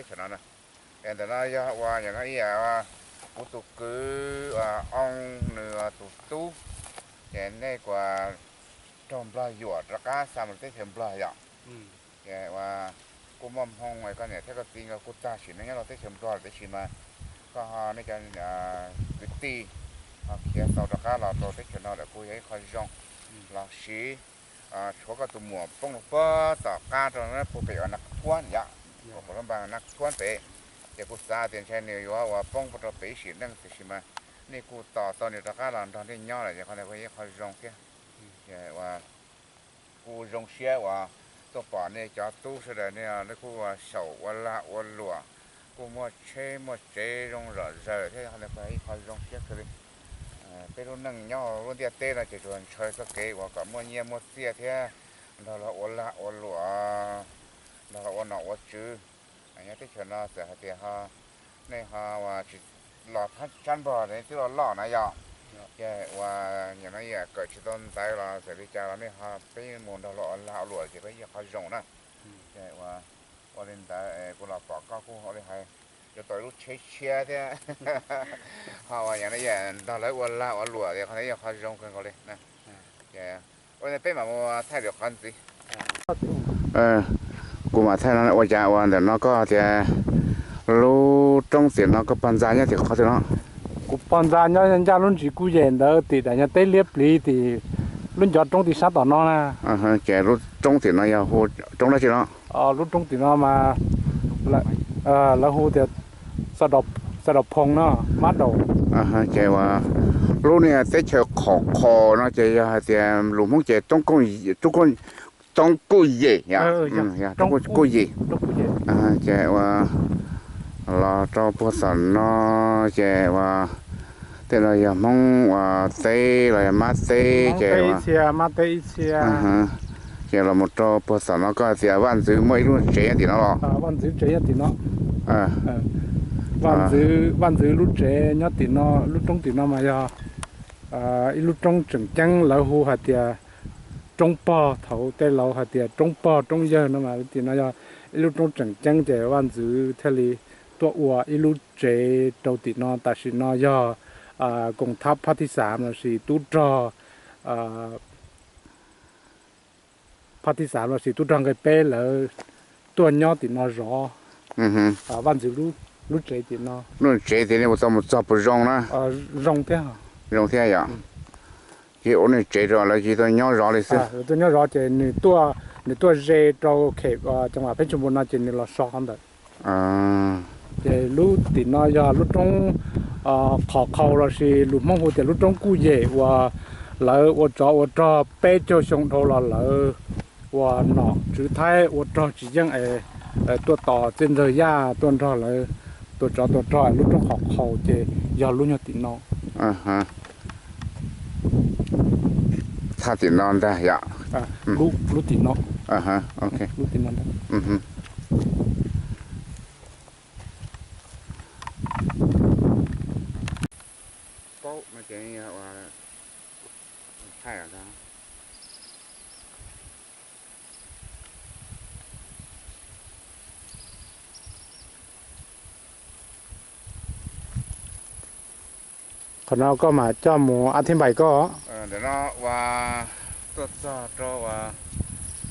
Ntawm no yog ua nim no ib yam kuv tus kwv oo nws tus tub, ces nej kuas raug Nplog yuam rov qab xa mus teb chaws Nplog yom. Ces ua kuj muaj hmoo koj niam thiab koj txiv nkawd kuj tag sim neej nyob rau teb chaws Nplog lawm, tiam sis mas koj ho nej cov kwv tij ho khiav xaus rov qab los rau teb chaws no lawm kuj yog ib qho zoo. Los sis tshuav koj tus muam poob rau puag tom qab rau puag pem uas Naj Khuab yom, uas puag lub npas Naj Khuab pem, ces kuj xav tias ntshe nws yuav uas poob rau pem ib sim neej, tiam sis mas nej kuj tos tau nws rov qab los nrog nej nyob lawm ces qhov ntawd kuj yog ib qho zoo thiab. Ces ua kuj zoo siab uas tuaj pom nej cov tub sawv daws nej kuj xyaum ua lag ua luam, kuj muaj tsheb muaj tsev zoo zom zaws thiab, qhov ntawd kuj yog ib qho zoo siab kawg li. Peb lub neej nyob lub ntiaj teb no ces tsuas ntshaw txoj kev uas kom muaj nyiaj muaj txiaj thiab nrog luag ua lag ua luam, nrog luag ua nom ua tswv. Nyob teb chaws no txawm hais tias ho nej ho uas tsis los thab tshab npog nej twb los loj na yom, ces uas nim no yam kawm tsis tau ntawv los txawm li cas los nej ho peb mus nrog luag ua lag ua luam ces peb yeej qhov zoo na. Ces ua ua li ntawd kuv los pom koj kuj ua li hais yuav tau ib lub tsheb tshiab thiab ho uas nim no yam nrog lawv ua lag ua luam ces qhov ntawd yeej qhov zoo kawg nkaus li. Ces ua li peb mam mus thaij lwm qhov ntxiv. Kuv mam thaij no ua cas ua ntawm no koj tias lub roob tim no koj pog ntxa nyob tim qhov twg no? Kuv pog ntxa nyob ncaj lub ntsis kuj yem ntawd tim daim nyuag teb liab pliv tim lub ncov roob tim sab tom no na. Ces lub roob tim no yog hu roob dab tsi no? Lub roob tim no mas lawv hu tias Xav Daus Phoo no, Mab Daus. Ces ua lub niag teb chaws qhov qho no ces yog hais tias lus Hmoob ces Toob Kuj Yem, Toob Kuj Yem, Toob Kuj Yem. Ces ua los rau puag tom no ces ua tej no yog Hmoob ua teb los yog Mab teb ces ua ces los mus rau puag tom no koj tias Vaj Ntxwv muaj ib lub tsev nyob tim no los? Vaj Ntxwv tsev nyob tim no. Vaj Ntxwv, Vaj Ntxwv lub tsev nyob tim no, lub roob tim no mas yog ib lub roob tseem ceeb, lawv hu hais tias roob pog, thaum tej laus hais tias roob pog roob yawg no mas tim no yog ib lub roob tseem ceeb ces Vaj Ntxwv thiaj li tuaj ua ib lub tsev rau tim no. Tam sim no yog koom thab Phab Thib Xav lossis tub rog Phab Thib Xav lossis tub rog nqe peb lawv tuaj nyob tim no zov Vaj Ntxwv lub tsev tim no. Lub tsev tim no mus txog mus txog puas zoo na? Zoo thiab. Zoo thiab yom. Ces ua nws tsev rau lawv tsis tuaj nyob zov li xwb. Tuaj nyob zov ces nws tuaj, nws tuaj ze rau khem cov vam Pheb Tsum Npus no ces nws los so qhov ntawd. Ces lub tim no yog lub roob qhov qhau lossis lus Hmoob hu tias lub roob Kuj Yem uas lawv ua tsov ua rog peb caug xyoo dhau los lawv ua nom tswv Thaib ua rog tsis yeej es tuaj tos txiaj ntsig yaj tuaj nrog lawv tua tsov tua rog es lub roob qhov qhau ces yog lub nyuag tim no. Txhaj tim no ntag yom. Lub tim no. Lub tim no ntag. Paub no ces thaij os. Qhov no koj mam coj mus ab thib npaim koj. Ntawm no uas tuaj txog rau uas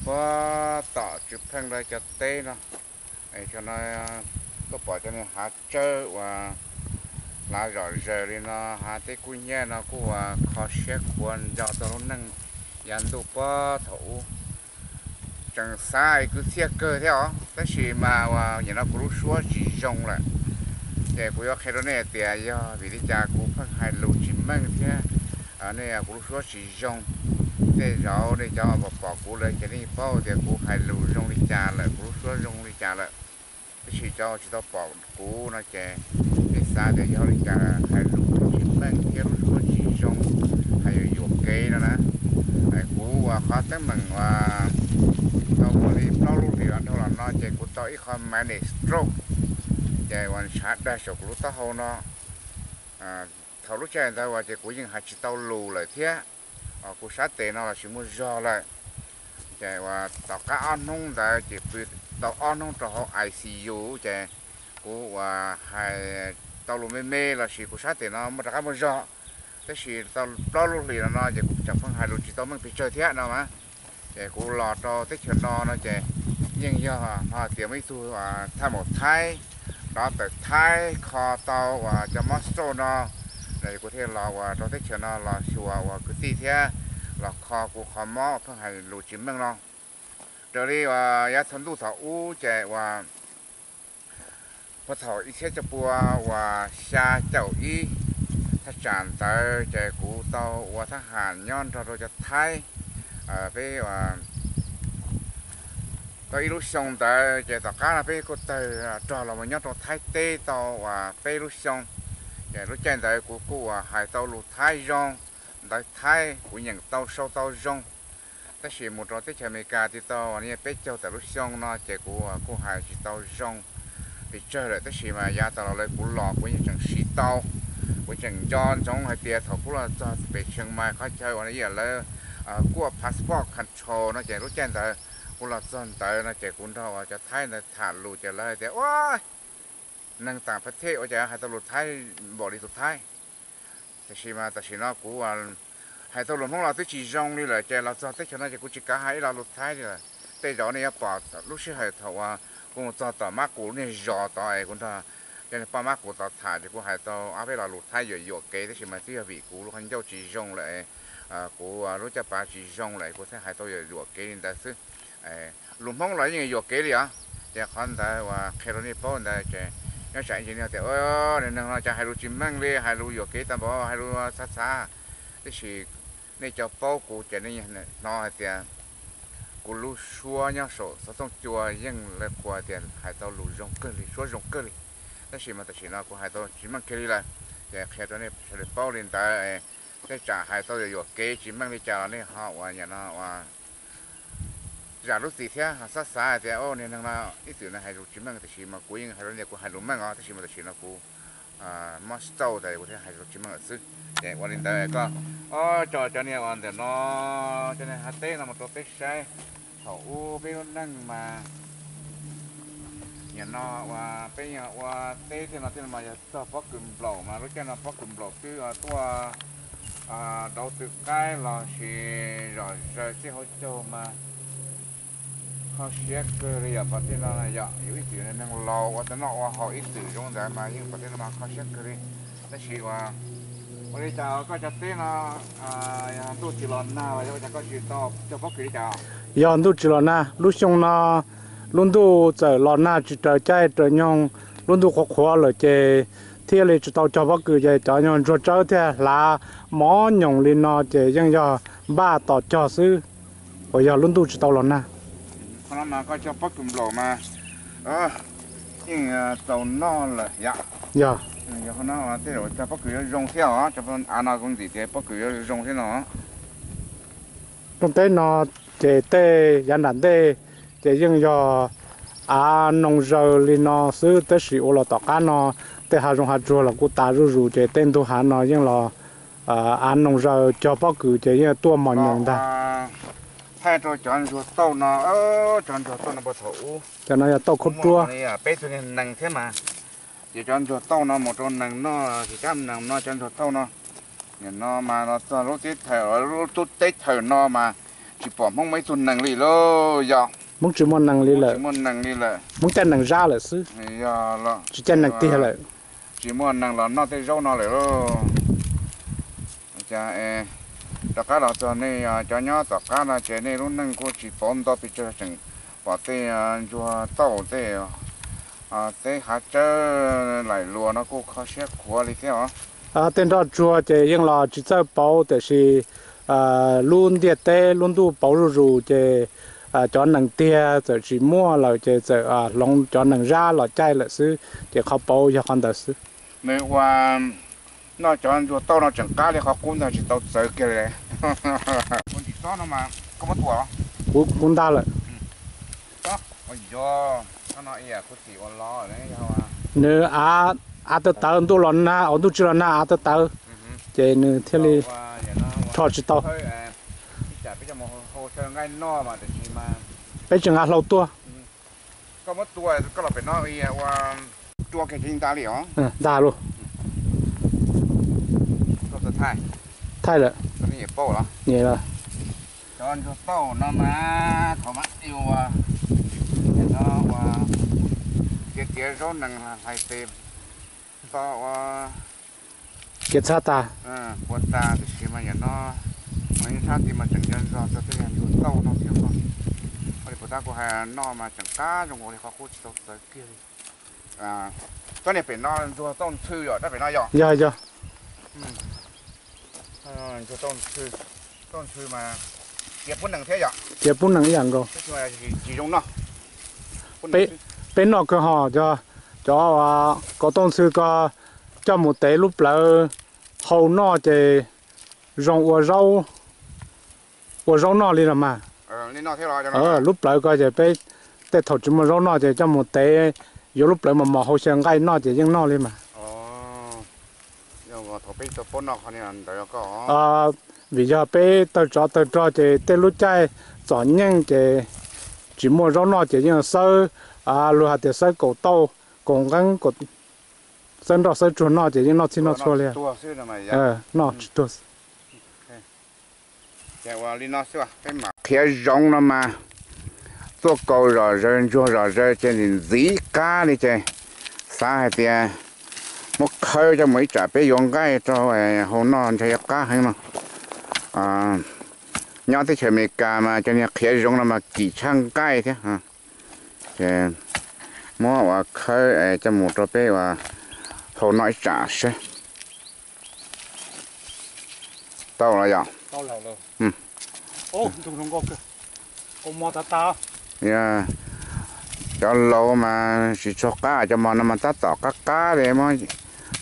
puag tom Tswv Pheej lawv cov teb no, no tuaj pom cov niag hav tsawb uas hlav zom zaws li no, hav teb kub hnyiab no kuj uas kho siab khuav nco txog lub neej yav ntuj puag thaum ub. Tseem xav kwv txhiaj kawg thiab os, tab sis mas uas nim no kuv lub suab tsis zoo lawm. Ces kuv yuav qhia rau nej tias yog vim li cas kuv pheej hais lus tsis meej thiab nej kuv lub suab tsis zoo. Tej zaum nej cov pom kuv lawm ces nej paub tias kuv hais lus zoo li cas lawm, kuv lub suab zoo li cas lawm. Tab sis cov tsis tau pom kuv no ces nej xav tias yog li cas hais lus tsis meej thiab lub suab tsis zoo, hais yuam yuam kev no na. Kuv uas qhov teeb meem uas tau muaj li plaub lub hlis dhau los no ces kuv tau ib qho minor stroke, ces uas ntshav dag saum kuv lub taub hau no. Thaum lub caij ntawd uas ces kuv yeej hais tsis tau lus lawm thiab, kuv sab tes no los tsis muaj zog lawm. Ces uas tom qab ob hnub ntawd ces pw tau ob hnub rau hauv I C U ces kuv uas hais tau lus me me los sis kuv sab tes no muaj rov qab muaj zog, tab sis tau plaub lub hlis no no ces kuv tseem pheej hais lus tsis tau meej pes tsawg thiab no mas. Ces kuv los rau teb chaws no no ces yeej yog hais tias muaj ib tug thaj maum Thaib, dov tawm Thaib kho tau uas cov mob stroke no, kuv thiaj los uas rau teb chaws no los xyuas uas kwv tij thiab los kho kuv qhov mob pheej hais lus tsis meej no. Raws li uas yav thaum ntuj thaum ub ces uas puag thaum ib txhiab cuaj pua uas xya caum ib thaj tsam ntawd ces kuv tau ua thab ham nyob nrog rau cov Thaib peb tau ib lub xyoo ntawd ces tom qab no peb kuj tawg rog los mus nyob rau Thaib teb tau uas peb lub xyoo. Ces lub caij ntawd kuv kuj uas hais tau lus Thaib zoo, ntawv Thaib kuv nyeem tau sau tau zoo. Tab sis mus rau teb chaws Amelikas tau uas peb caug tawm lub xyoo no ces kuv kuj hais tsis tau zoo pes tsawg lawm, tab sis mas yav tas los lawm kuv los kuv yeej tseem siv tau. Kuv tseem nco ntsoov hais tias thaum kuv los txog pem Tsheej Mai qhov chaw uas ib yam lawv kuaj passport control no ces lub caij ntawd kuv los txog ntawd no ces kuv nrog uas cov Thaib ntawd tham lus ces lawv hais tias ua neeg tam phav thej ua cas hais tau lus Thaib npaum li tus Thaib. Tab sis mas tam sim no kuv hais tau lus Hmoob los twb tsis zoo li lawm ces los txog teb chaws no ces kuv tsis kav hais ib lo lus Thaib li lawm. Tej zaum nej yuav pom lub sij hawm thaum uas kuv mus txog tom Mab Kus niag zos tod es kuv nrog cov niag poj Mab Kus tod tham ces kuv hais tau ob peb lo lus Thaib yuam yuam kev, tab sis mas twb yog vim kuv lub qhov ncauj tsis zoo lawm, kuv lub caj pas tsis zoo lawm kuv thiaj hais tau yuam yuam kev li ntawd xwb. Lus Hmoob los yeej yuam kev li os. Ces qhov ntawd uas qhia rau nej paub ntawd ces nyob tsam ib ntsis nej tias, niag neeg no cas hais lus tsis meej li, hais lus yuam kev tag npaum, hais lus txhav txhav. Tiam sis nej cov paub kuv ces nej hnov hais tias kuv lub suab nyob saum xov tooj cua yeej lawv qhuas tias hais tau lus zoo kawg li, suab zoo kawg li. Tab sis mas tam sim no kuv hais tau tsis meej kiag li lawm, ces qhia rau nej sawv daws paub li ntawd. Tej tsam hais tau yuam yuam kev tsis meej li cas los nej ho uas yam no uas zam lub txim thiab ho xav xav hais tias niag neeg no ib txwm no hais lus tsis meej, tiam sis mas kuv yeej hais rau nej tias kuv hais lus meej os, tab sis mas tam sim no kuv mob stroke tas kuv thiaj hais lus tsis meej lawm xwb. Ces ua li ntawd koj, o, tso cov niag uas ntawm no, cov niag hav teb no mus rau peb saib. Thaum ub peb lub neej mas yam no uas peb yog ua teb tej no tej no mas yog txog pob kws nplaum mas lub caij no pob kws nplaum twb tuaj dauv tw qaib los sis zom zaws txij hauv caug mas kho siab kawg li yom. Pom tej no yom, yus ib txwm neeg laus ua tej noj ua haus ib txwm zoo ntawd mas yeej pom tej no mas kho siab kawg li. Tab sis uas ua li cas koj cov teb no yog ntuj tsis los nag los yog ua cas koj tsis tau cog pob kws li cas? Yog ntuj tsis los nag, lub xyoo no lub ntuj txawm los nag tsis raws caij raws nyoog, lub ntuj qhuav qhuav lawm ces thiaj li tsis tau cog pob kws ces cov nyuag ntsuag tsawb thiaj hlav mov nyoos li no ces yeej yog npaj tos cog xwb, uas yog lub ntuj tsis tau los nag. Qhov no mas koj cog pob kws nplaum mas yeej tau noj lawm yom. Yog. Yog qhov no tej zaum cog pob kws yuav zoo thiab os, cov av no kuv ntxim tias pob kws yuav zoo thiab no. Rooj teb no ces tej yav nram ntej ces yeej yog av noo zaws li no xwb, tab sis ua los tom qab no tej hav zoov hav tsuag los kuj tas zuj zus ces tej ntug hav no yeej los av noo zaws cog pob kws ces yeej tuaj mos nyoos ntag. Thaij rau cov ntsuag tauj no, cov ntsuag tauj no puag thaum ub. Cov no yog tauj khub ruab. Peb tug niag nees thiab mas. Ces cov ntsuag tauj no mus rau nees noj, ces cov nees no cov ntsuag tauj no. Nim no mas los txog lub teb chaws, lub teb chaws no mas tsis pom Hmoob muaj ib tug nees li lauj yom. Hmoob tsis muaj nees li lawm. Muaj nees li lawm. Hmoob caij nees zab lawm xwb. Yog los tsis caij nees tiag lawm. Tsis muaj nees los noj tej zaub no lawm lauj. Rov qab los txog nej cov nyob tom qab no ces nej lub neej kuj tsis pauv nto pes tsawg, tseem pom tej ntsuag tauj tej teb hav tsawb laim luas no kuj kho siab khuav li thiab os. Tej nroj tsuag ces yeej los tsis txawj pauv, tiam sis lub ntiaj teb lub ntuj pauv zuj zus ces cov nees tiag txawm tsis muaj lawm ces txawm hloov cov nees zab los caij lawm xwb, ces qhov pauv yog qhov ntawd xwb. Nws ua noj cov ntsuag tauj no tseem qab li qhov qub ntag, tsis tau txawv kiag li. Kuv ntag lawm. Nws av tawv tawv ntuj los nag, ntuj tsis los nag av tawv tawv, ces nws thiaj li rho tsis tau. Peb tseem nqa hlau tuaj. Muab tua koj los pem no ua tua kiag tsis nta li os. Nta lawm. Thaij lawm. Cov ntsuag tauj no mas thaum mas ua, ua, tiav tiav zaub nees hais tes txo ua kiav txhab tas, puas tas tiam sis mas yam no mas yeej txhab ti mas tseem nco ntsoog rau tej yam ntsuag tauj no thiab. Ua li puas tab kuv hais noj mas tseem qab zoo nkaus li qhov qub tsis tau txawv kiag li. Tsob niag pem no ntsuag tauj ntxhw yom, rab pem no yom? Yog yog. Ntsuag tauj ntxhw, tauj ntxhw mas tiav pub nees thiab yom? Tiav pub nees ib yam nkaus. Tsis zoo noj. Peb noj kawg ho, cov, cov kaus tauj ntxhw ko coj mus tev lub plawv hau noj ces zoo ua zaub, ua zaub noj li los mas. Lub plawv ko ces peb tej thaum tsis muaj zaub noj ces coj mus tev, yuav lub plawv mos mos hau xyaw nqaij noj ces yeej noj li mas. Vim yog peb tawg tsov tawg rog ces tej lub caij txom nyem ces tsis muaj zaub noj ces yeej xawb, luag hais tias xawb kaus tauj, kaus nqeeb, xawb nroj xawb tsuag noj ces yeej noj txhij noj txhua li. Noj tsis tuag. Qhiav zoov no mas txuaj kaus zom zaws ntsuag zom zaws ces ntxim qab li ces xav hais tias muab khawb coj mus ib tsam peb yuav nqaij rau hau noj ntshe yuav qab heev no. Nyob teb chaws Amelikas mas cov niag qhiav zoov no mas kim tshaj nqaij thiab. Ces muab ua khawb coj mus rau peb ua hau noj ib tsam seb. Tau los yom? Cov laus mas tsis tshua qab, cov mos no mas tab tom qab qab li, muab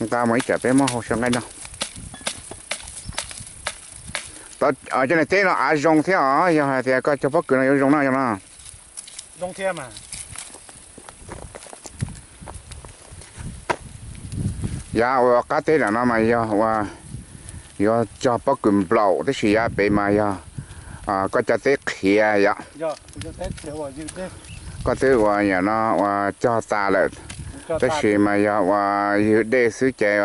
nqa mus ib tsam peb muab hau xyaw nqaij noj. Cov niag teb no av zoo thiab os, yog hais tias koj cog pob kws no yuav zoo na yog no. Yav uas qab teb nram no mas yog ua yuav cog pob kws nplaum, tab sis yav pem mas yog koj cov teb qhiav yom. Koj twb ua yam no ua cog tas lawm, tab sis mas yog ua ywg dej xwb ces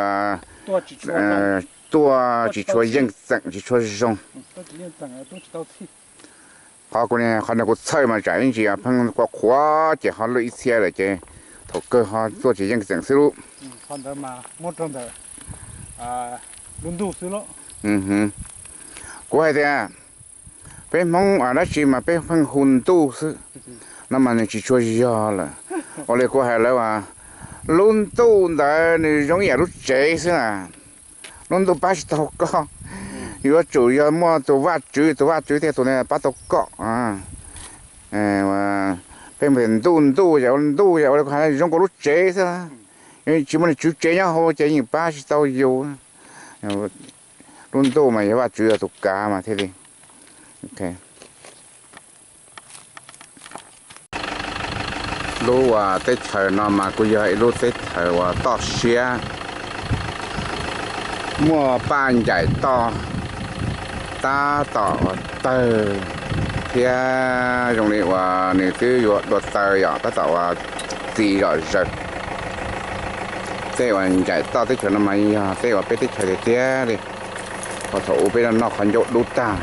tuaj tsis tshua yeej txeem tsis tshua zoo. Qhov kuv, qhov no kuv txhawj mas tsam ib ntsis pheej qhuav qhuav ces ho lwj ib txhia lawm ces thaum kawg ho tuaj tsis yeej txeem xwb lub. Kuv hais tias peb Hmoob dab tsi mas peb pheej hu ntuj xwb, no mas nws tsis tshua yog lawm. Ua li kuv hais lawv as, lub ntuj ntawd nws zoo ib yam lub tsev xwb na. Lub ntuj pab tsis tau koj, yuav tsum yog muaj tus vaj tswv, tus vaj tswv thiaj tus pab tau koj. Peb mus tias ntuj ntuj yam ua ntuj yam ua li kuv hais zoo nkaus lub tsev xwb. Tsis muaj nws tswv tsev nyob hauv ces yeej pab tsis tau yus. Lub ntuj mas yog vaj tswv yog tus kav mas thiaj li. Lub uas teb chaws no mas kuj yog ib lub teb chaws uas toj siab, muaj paj ncaim toj tab tom uas tawg thiab zoo li uas nws twb yuav dua taw yom, tab tom uas txi zom zaws. Tej uas ncaim toj teb chaws no mas yog tej uas peb teb chaws tiag tiag li, uas thaum ub peb noj qhov ncauj dub tag.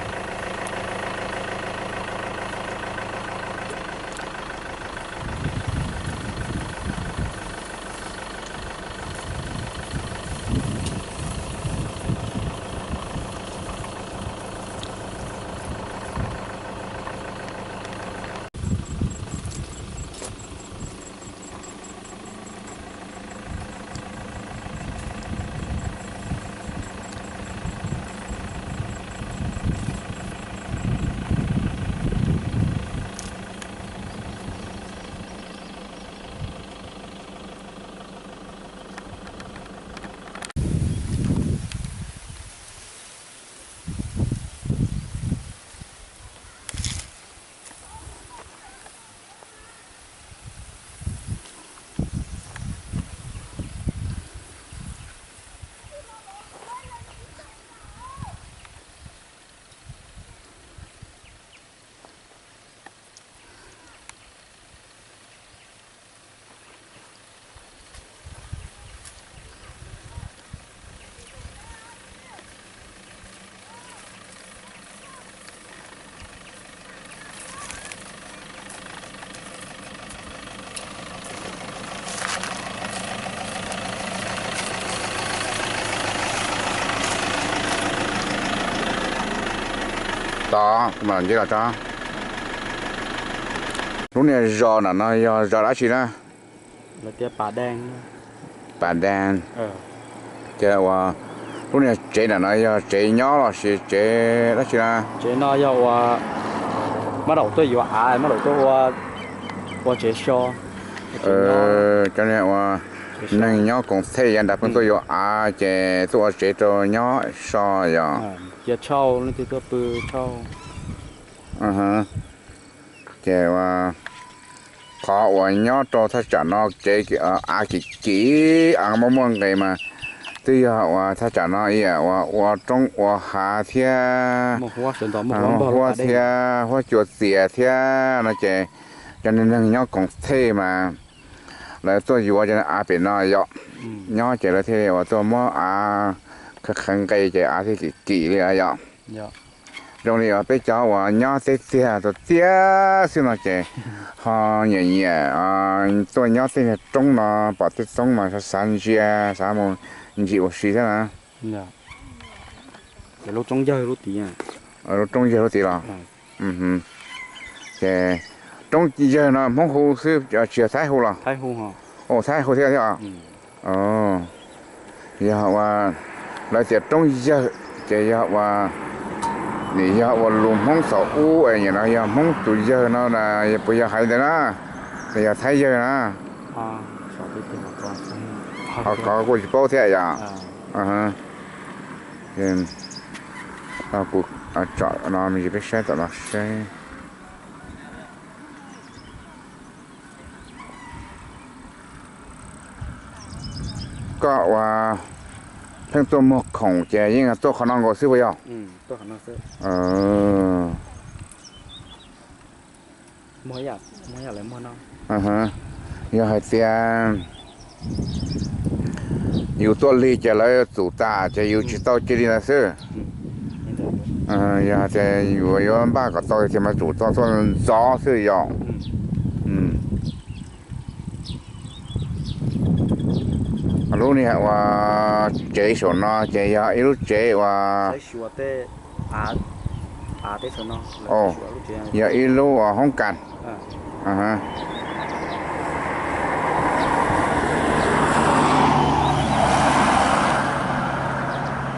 Tod, kuv mam los ntsia los tso. Lub niag zos nram no yog zos dab tsi na? Pas Dee. Ces ua lub niag tsev nram no yog tsev nyob los sis tsev dab tsi na? Tsev no yog ua Mab Daum tuaj yuav av, Mab Daum tuaj ua tsev so. Cov niag ua neeg nyob koom txhej yav nrad pheej tuaj yuav av ces tuaj ua tsev rau nyob so yom. Cia tshauj, leej twg tuaj pw tshauj. Ces ua qhov uas nyob rau thaj tsam no tsev av kim kim, av muaj muaj nqis mas twb yog uas thaj tsam no ib yam uas ua roob ua hav thiab, huab thiab huab cua txias thiab no ces cov neeg nyob koom txhej mas lawv tuaj yuav cov av pem no yom. Nyob ces lawv thiaj li uas tuaj muab av qhwv qhwv nqe ces av thiaj kim kim li yom. Zoo li uas peb cov uas nyob teb tiag tau tiag xwb no ces ho nyiam nyiam tuaj nyob tej niag roob no, pom tej roob mas xav ntsia, xav mus ntsis ua si thiab na. Lub roob yawg lub tid los? Ces roob yawg no Hmoob hu xwb tsis yog Thaib hu los? Thaib hu thiab thiab. Yog ua lawv tias roob yawg ces yog ua, nim yog ua lus Hmoob thaum ub es nim no yog Hmoob tus yawg no puas yog hais ntawd na, los yog Thaib yawg na? Ho kov kuj tsis paub thiab yom. Kuv tsom no me ntsis peb saib tom no seb. Koj ua pheej tuaj muag khoom ces yeej tuaj qhov no nkaus xwb puas yog? Yog hais tias yus tuaj lig ces lawv tsum tas ces yus tsis tau cia li ntawd xwb. Yog hais tias yus yuav npaj kom tau ces mas tsum tau tuaj ntxov xwb yom. Lub niag ua tsev saum no ces yog ib lub tsev ua, yog ib lub ua hoob kas.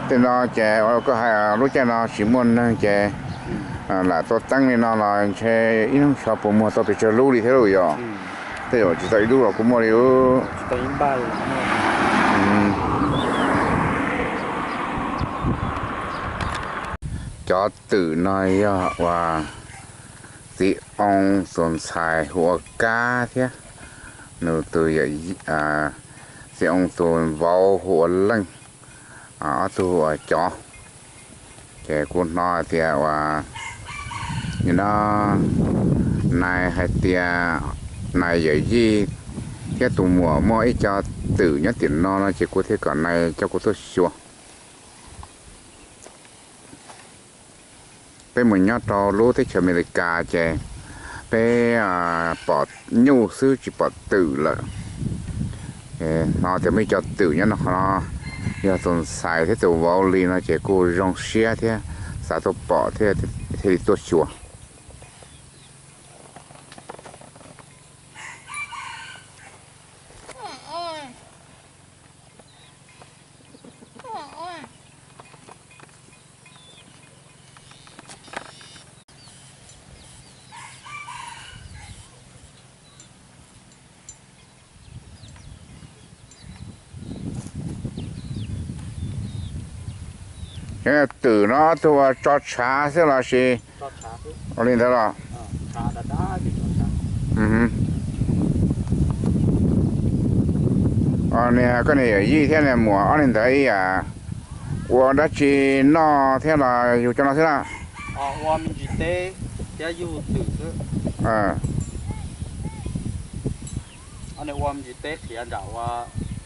Tej no ces ua koj hais lub caij no tsis muaj neeg ces lam tua teeb li no los ntshe ib hnub tsho puas muag tau pes tsawg lub li thiab lauj yom. Tej zaum tsis tau ib lub los kuj muaj li. Cov twm no yog uas txiv oo tus ntxhais hu ua Kab thiab nws tus, txiv oo tus vauv hu ua Leej, ob tug ua cov. Ces kuv hnov hais tias uas nim no nais hais tias nais yawm yij thiab tus muam muaj ib co twm nyob tim no no ces kuv thiaj kom nais coj kuv tuaj xyuas. Peb mus nyob rau lub teb chaws Amelikas ces peb pom nyuj xwb tsis pom twm lawm. Hnov tias muaj ib co twm nyob no qhov no, yog tus ntxhais thiab tus vauv li no ces kuj zoo siab thiab xav tuaj pom thiab thiaj li tuaj xyuas. Cov twm no ob tug ua tso tshav xwb los sis ua li ntawd los? Niag koj niag yawm yij thiab niag muam ob niag ntawd ib yam ua dab tsi noj thiab los yug cov no xwb na? Ua me ntsis teb thiab yug twm xwb. Ob niag ua me ntsis teb qhiav nram ua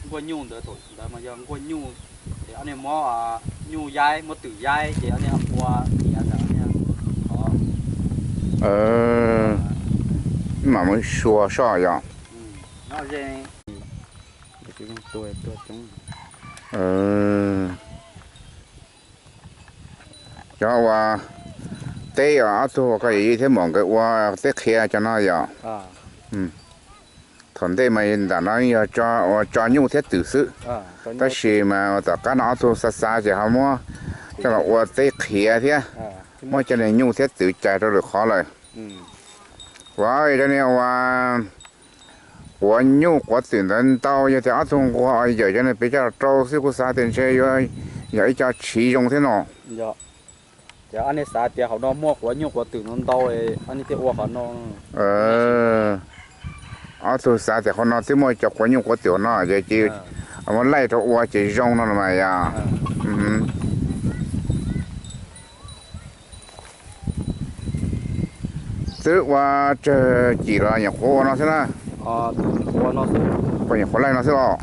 nkuaj nyuj ntawd, thaum ntawd mas yog nkuaj nyuj, ces ob niag muab nyuj yaib, muab twm yaib ces ob niag ua qhiav nram ob niag qhov. Mam mus sua soj yom. Cov uas teb os, ob tug ua koj yawm yij thiab muam nkawd ua teb qhiav cov no yom. Thaum ntej mas ntawm no yog ua tso nyuj thiab twm xwb, tab sis mas tom qab no ob tug xav xav ces ho muab coj los ua teb qhiav thiab, muab cov niag nyuj thiab twm cais rau lwm qhov lawm. Ua cov niag ua quav nyuj quav twm ntawd ntau, yog tias ob tug nquag yawm cov niag pem coj los rau xwb kuv xav tias ntshe yuav yog ib co tsiv zoo thiab no. Ces ob niag xav tias hauv no muaj quav nyuj quav twm no ntau, ob niag thiaj ua qhov no. Ob tug xav tias qhov no twb muaj cov quav nyuj quav twm no ces cia muab laij rau ua ces zoo no los mas yom. Twb ua tsawg cim los nyuam qhuav ua no xwb na? Ua nyuam qhuav laij no xwb los?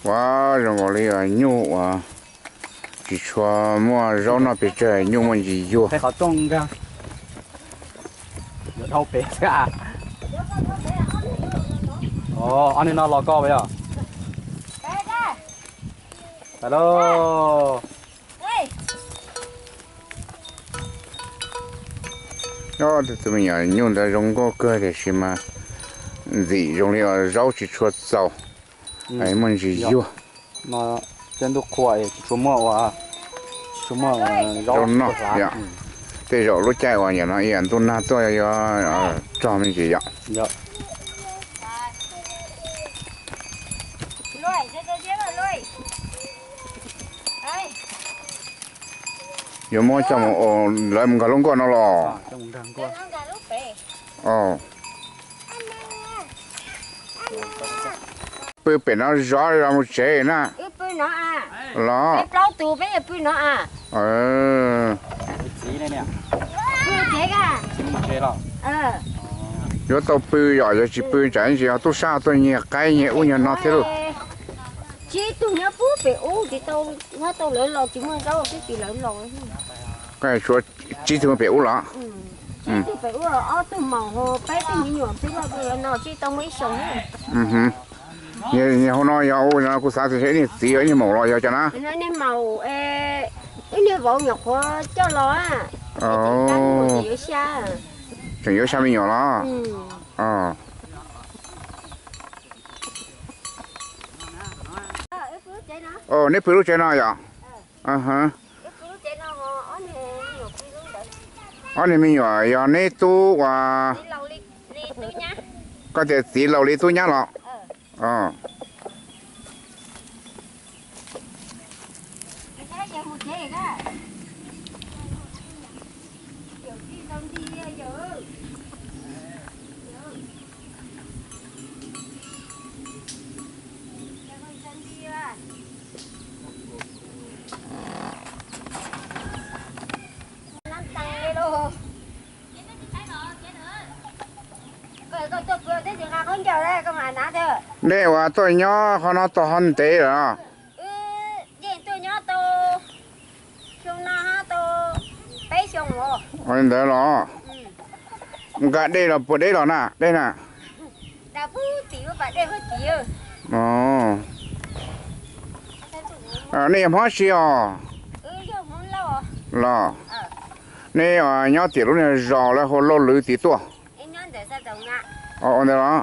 Ua zoo nkaus li nyuj uas tsis tshua muaj zaub noj pes tsawg, nyuj muaj ntsis yuag. Ob niag no los koj yog? Tus me nyuam nyuj ntawd zoo nkauj kawg tiam sis mas ntxim zoo li zaub tsis tshua txaus, muaj ntsis yuag. Tej ntuj qhua tsis tshua muaj zaub noj. Tej zaum lub caij uas yam no yam ntuj nag tuaj yuav rog me ntsis yom. Yuav muab coj mus, lawv mus nkag lub nkuaj no los? Pw pem no zov los mus tsev na. Los. Yuav tau pw yom, yog tsis pw tsam ntsis tub sab tuaj nyiag qaib nyiag ub nyiag no thiab lauj. Tsib tug nyob pub pem ub, tsis tau, nyob tau lawv los tsis muaj zaub, twb tsis lawv los. Tsib tug pem ub los? Tsib tug pem ub los ob tug maum ho peb tug me nyuam twb loj lawm no, tsis tau muaj ib xyoos. Hauv no yog kuv xav tias ib niag txiv ib niag maum los yog cov na? Ib niag maum, ib niag vauv nyuam qhuav coj los. Tseem yuav xya me nyuam los? Neb pw lub tsev no yom? Ob niag me nyuam yog neb tub uas, koj tias txiv laus li tub nyab los? Nej uas tuaj nyob qhov no tau ho ntev lawm? Li ntawd los? Nqa dej los puas deb los na, dej na? Nej yog Hmoob si os? Los, nej nyob tim lub niag zos lawv hu Lauj Lwm tid tuaj? Ua ntawd los?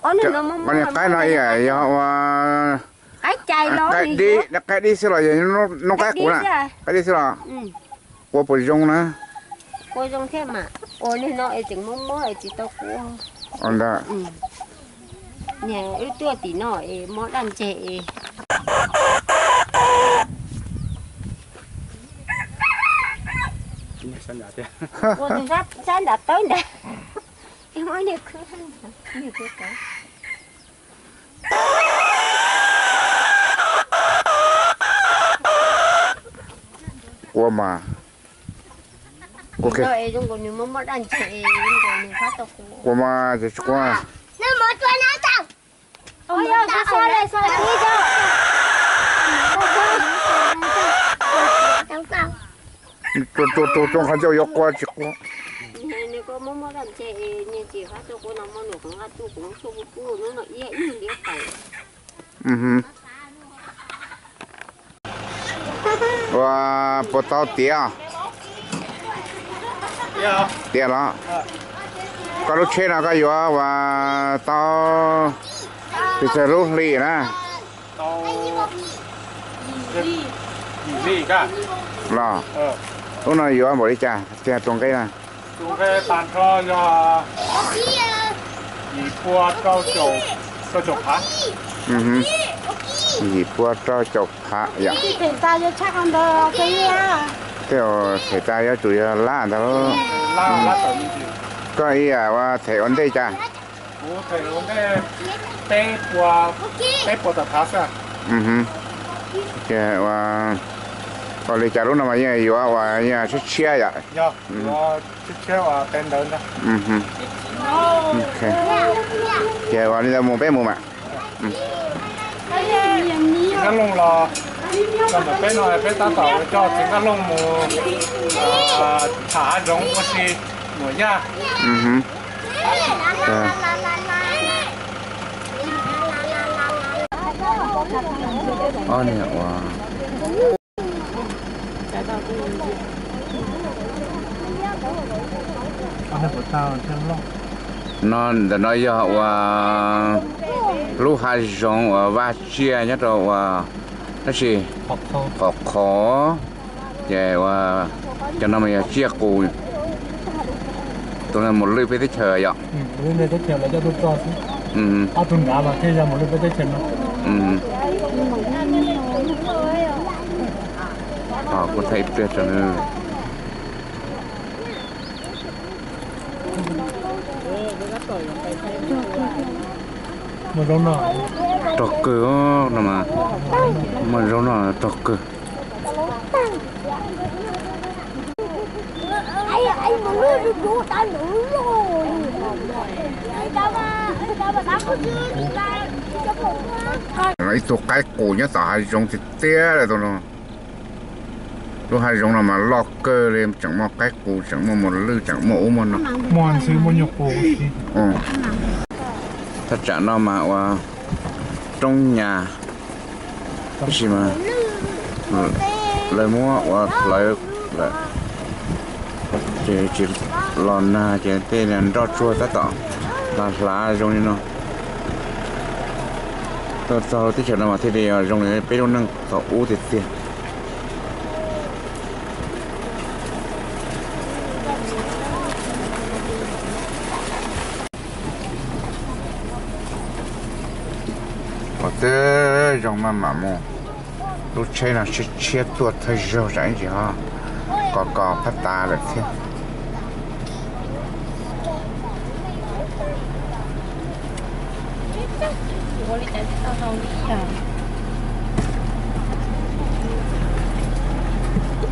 Qaib no yog ua qaib dib xwb los yog noob qaib qus na? Qaib dib xwb los? Ua puas zoo na? Ua ntawd. Wb tuaj tim no es mob daj ntseg es Ua tus sab nram tawb ntag. Muab niag khwb, niag khwb tawb. Quaj mas, quaj, quaj mas ces tsis quaj. Tus tus tus qhov ncauj yuav quaj tsis quaj. Ua puas tau tiav? Tiav los? Koj lub tsheb no koj yuav ua tau pes tsawg lub hli na? Los, lub no yuav npaum li cas tiag tus nqe na? Yim pua rau caum phav yom. Tej zaum them tas yuav tsum yog lab ntag. Koj ib yam ua them ua ntej cas? Ua li cas lub no mas yeej yuav ua yeej tshiab tshiab yom. Ces ua li ntawd mus peb mus mas. Txiv Nkaj Looj los, los ntawm peb no peb tab tom coj Txiv Nkaj Looj mus tham hav zoov ua si nuam yaj. Ob niag ua no, ntawm no yog ua lub hav zoov uas vaj tsiaj nyob rau ua tab sis qhov qhov ces ua cov no mas yog tsiaj qus, tus no mus lwj peb teb chaws yom. Kuv thaij ib pliag rau. Rog kawg no mas, muaj zaub no rog kawg. Ib tug qaib qus nyob tom hav zoov tiag tiag li tus no. Lub hav zoov no mas loj kawg li, tseem muaj qaib qus, tseem muaj mus lwj, tseem muaj ub muaj no. Thaj tsam no mas ua roob nyas, tab sis mas lawv muab ua hlawv lawm, ces tsis los nag ces tej nroj tsuag tab tom hlav hlav zoo li no. Tuaj txog teb chaws no mas thiaj li zoo li peb lub neej thaum ub tiag tiag. Ua teb zoo maj mam mus, lub tsheb no tshiab tshiab tuaj thawj zaug tsam ib ntsis ho kos kos phab tas lawm thiab.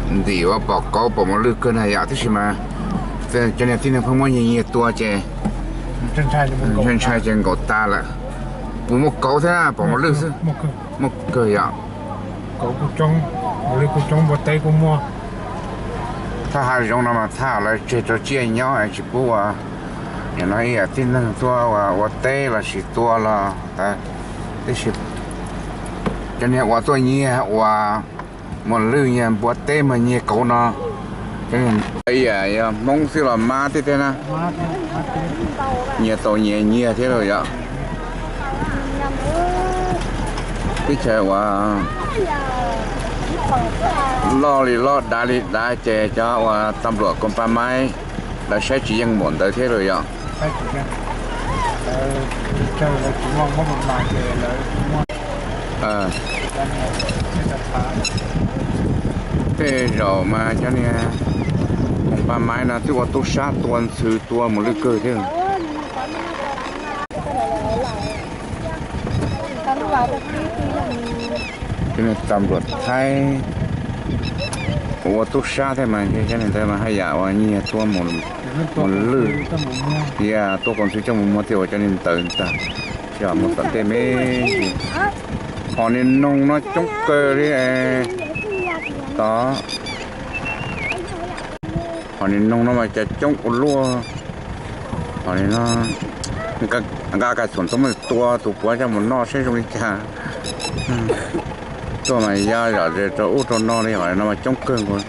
Ntim ua pom kauv pom mos lwj kawg na yom, tab sis mas cov niag tib neeg pheej muab nyiag nyiag tua ces ntshai ntshai ces nkaum tas lawm. Kuv muaj kauv thiab pom mos lwj xwb, muaj kawg yom. Thaj hav zoov no mas thaj lawv tseg rau tsiaj nyob tsis pub ua, nim no ib yam tib neeg tuaj ua ua teb los sis tua los tau, tab sis cov niag uas tuaj nyiag uas mos lwj nyiag npua teb mas nyiag kauv no, ib yam yog Hmoob xwb los mab thiab thiab na, nyiag tau nyiag nyiag thiab los yom. Teb chaws uas loj li loj dav li dav ces cov uas tas npluam koos pas maib lawv saib tsis yeej npaum ntawd thiab los yom. Tej zaum mas cov niag koos Pas maiv no twb ua tub sab tua ntxhw tua mus lwj kawg thiab. Cov niag txam luam Thaib ua tub sab thiab mas cov niag ntawd mas haj yam uas nyiag tua mus lwj, thiab tua tua ntxhw coj mus muag thiab uas cov niag ntawd ntag. Yog mus tom ntej me ntsis. Hom niag noog no coob kawg li tod. Hom niag noog no mas cas coob ua luaj. Hom niag no nqa kas txhuam txhob muaj tua tus puav coj mus noj saib zoo li cas. Tuaj mas ya zom zaws rau ub rau no li, hom niag no mas coob kawg nkaus.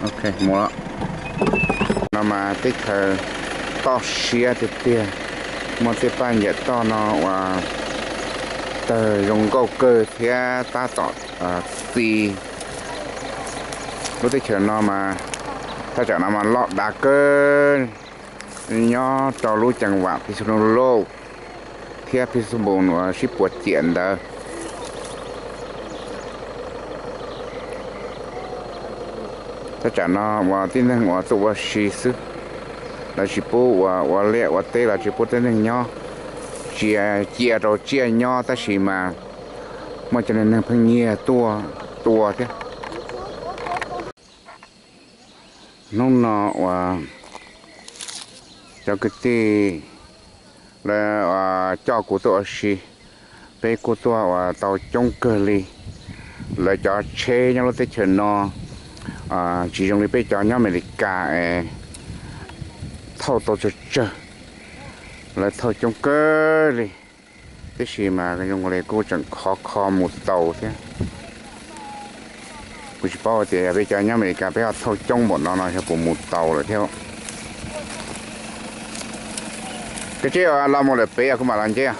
Ok, mus lawm. No mas teb chaws toj siab tiag tiag, muaj tej paj ncaim toj no uas tawg zoo nkauj kawg thiab tab tom txi. Lub teb chaws no mas thaj tsam no mas loj dav kawg, nyob rau lub ceev vam Phij Xu Nus Lauj thiab Phij Xu Npus uas sib puas ciam ntawd. Thaj tsam no uas tib neeg uas tuaj ua si xwb, lawv tsis pub uas ua liaj ua teb, lawv tsis pub tib neeg nyob, cia, cia rau tsiaj nyob tab sis mas muaj cov neeg pheej nyiag tuaj tua thiab. Hnub no uas cov kwv tij lawv coj kuv tuaj ua si, peb kuj tuaj uas tau coob kawg li. Lawv cov tsheb nyob lub teb chaws no tsis zoo li peb cov nyob Amelikas es thauj tau tsawg tsawg, lawv thauj coob kawg li. Tiam sis mas zoo li kuj tseem khov kho mus taus thiab. Kuv tsis paub tias yog peb cov nyob Amelikas peb ho thauj coob npaum no no yog puas mus taus lawm thiab. Koj tsis los mus lawm pem kuv mam los nceb.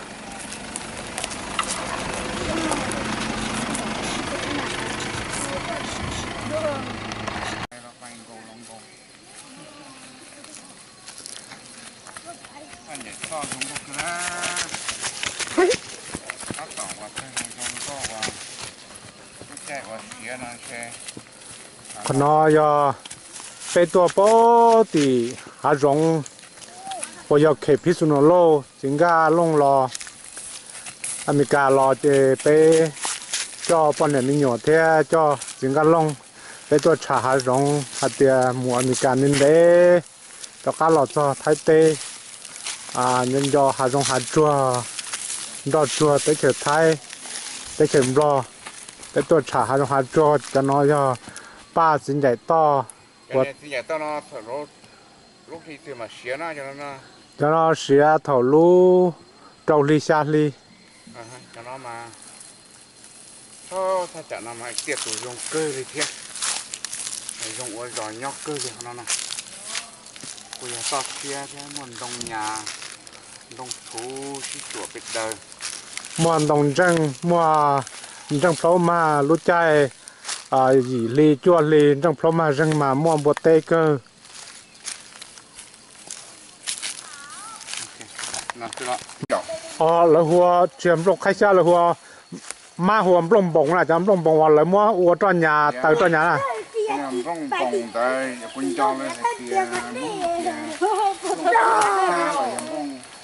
Qhov no yog peb tuaj pab tim hav zoov uas yog khem Phij Xu Nus Lauj, txiv Nkaj Looj los Amelikas los ces peb coj poj niam me nyuam thiab coj txiv Nkaj Looj, peb tuaj tsham hav zoov hais tias mus Amelikas ntev ntev rov qab los txog Thaib teb, nco nco hav zoov hav tsuag, nroj tsuag teb chaws Thaib, teb chaws Nplog. Peb tuaj tsham hav zoov hav tsuag, cov no yog paj txiv ncaim toj. Cov no siav thaum lub rau hli xya hli. Thaj tsam no mas tiaj tus zoo kawg li thiab, zoo ua zos nyob kawg li qhov no na. Kuj yog toj siab thiab muaj ntoo nyas, ntoo txhuv sib tsuam pes daws. Muaj ntoo ntseej, muaj ntseej plaub mag lub caij yim hli cuaj hli ntseej plaub mag zeeg mas muaj npua teb kawg. Lawv hu ua tsis yog nplooj qhaib xyab, lawv hu ua mab hu ua nplooj npoos na, cov nplooj npoos uas lawv muab ua roj nyas taws roj nyas na.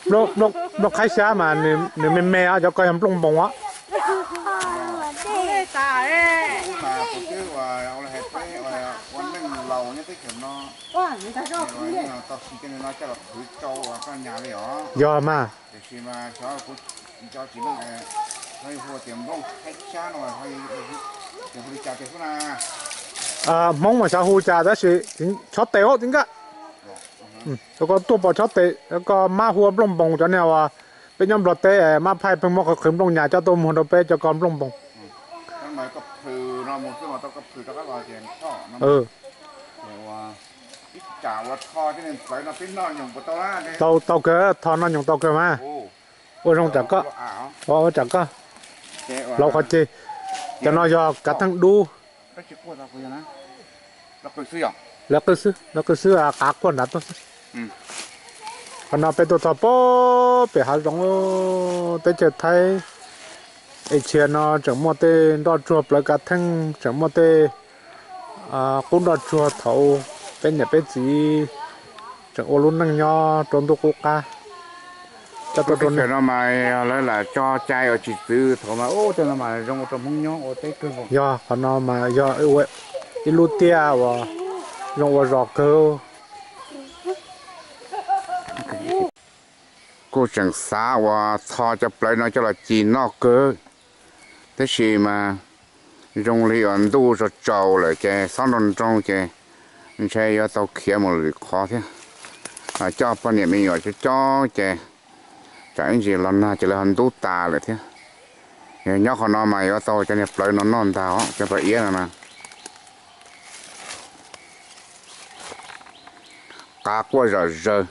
Nplooj qhaib xyab mas nws me me, cov ko yog nplooj npoos os. Yog mas. Hmoob mas xyov hu cas tab sis chob tes os txiv Nkaj. Cov ko tuaj pom chob tes, cov ko mab hu ua nplooj npoos, cov niag uas peb nyob Nplog teb mab phaij pheej muab qhwv qhwv nplooj nyas coj tuaj muag rau peb, cov ko nplooj npoos. Tau, tau kawg, tho noj nyoos tau kawg mas. Ua zoo tsam koj, ua tsam koj. Laus qhov ceg, cov no yog kav theej dub. Lawv qw xwb, lawv qw xwb, qav quaj nrad tuaj xwb. Qhov no peb tuaj txog pem hav zoov teb chaws Thaib, es txhia no tseem muaj tej nroj tsuag plawv kav theej, tseem muaj tej Qub nroj tsuag thaum peb niam peb txiv tseem ua lub neej nyob rau ntuj qub qab. Cov teb chaws no mas lawv lam tso cai uas tsis txwv thaum mas ub tej no mas zoo ua rau Hmoob nyob ua teb kawg. Yog qhov no mas yog ib lub tiaj uas zoo ua zos kawg. Kuj tseem xav uas txhos cov plawv no coj los ci noj kawg, tab sis mas zoo li uas ntuj tsaus tsaus lawm ces xob nroo nroo ces ntshai yuav tau khiav mus lwm qhov thiab. Coj poj niam me nyuam coob coob ces tsam ib ntsis los nag ces lawv ho ntub tas lawm thiab. Yog nyob qhov no mas yuav tau cov niag plawv no noj ntag os, cov plawv iab no na. Qab quaj zom zaws.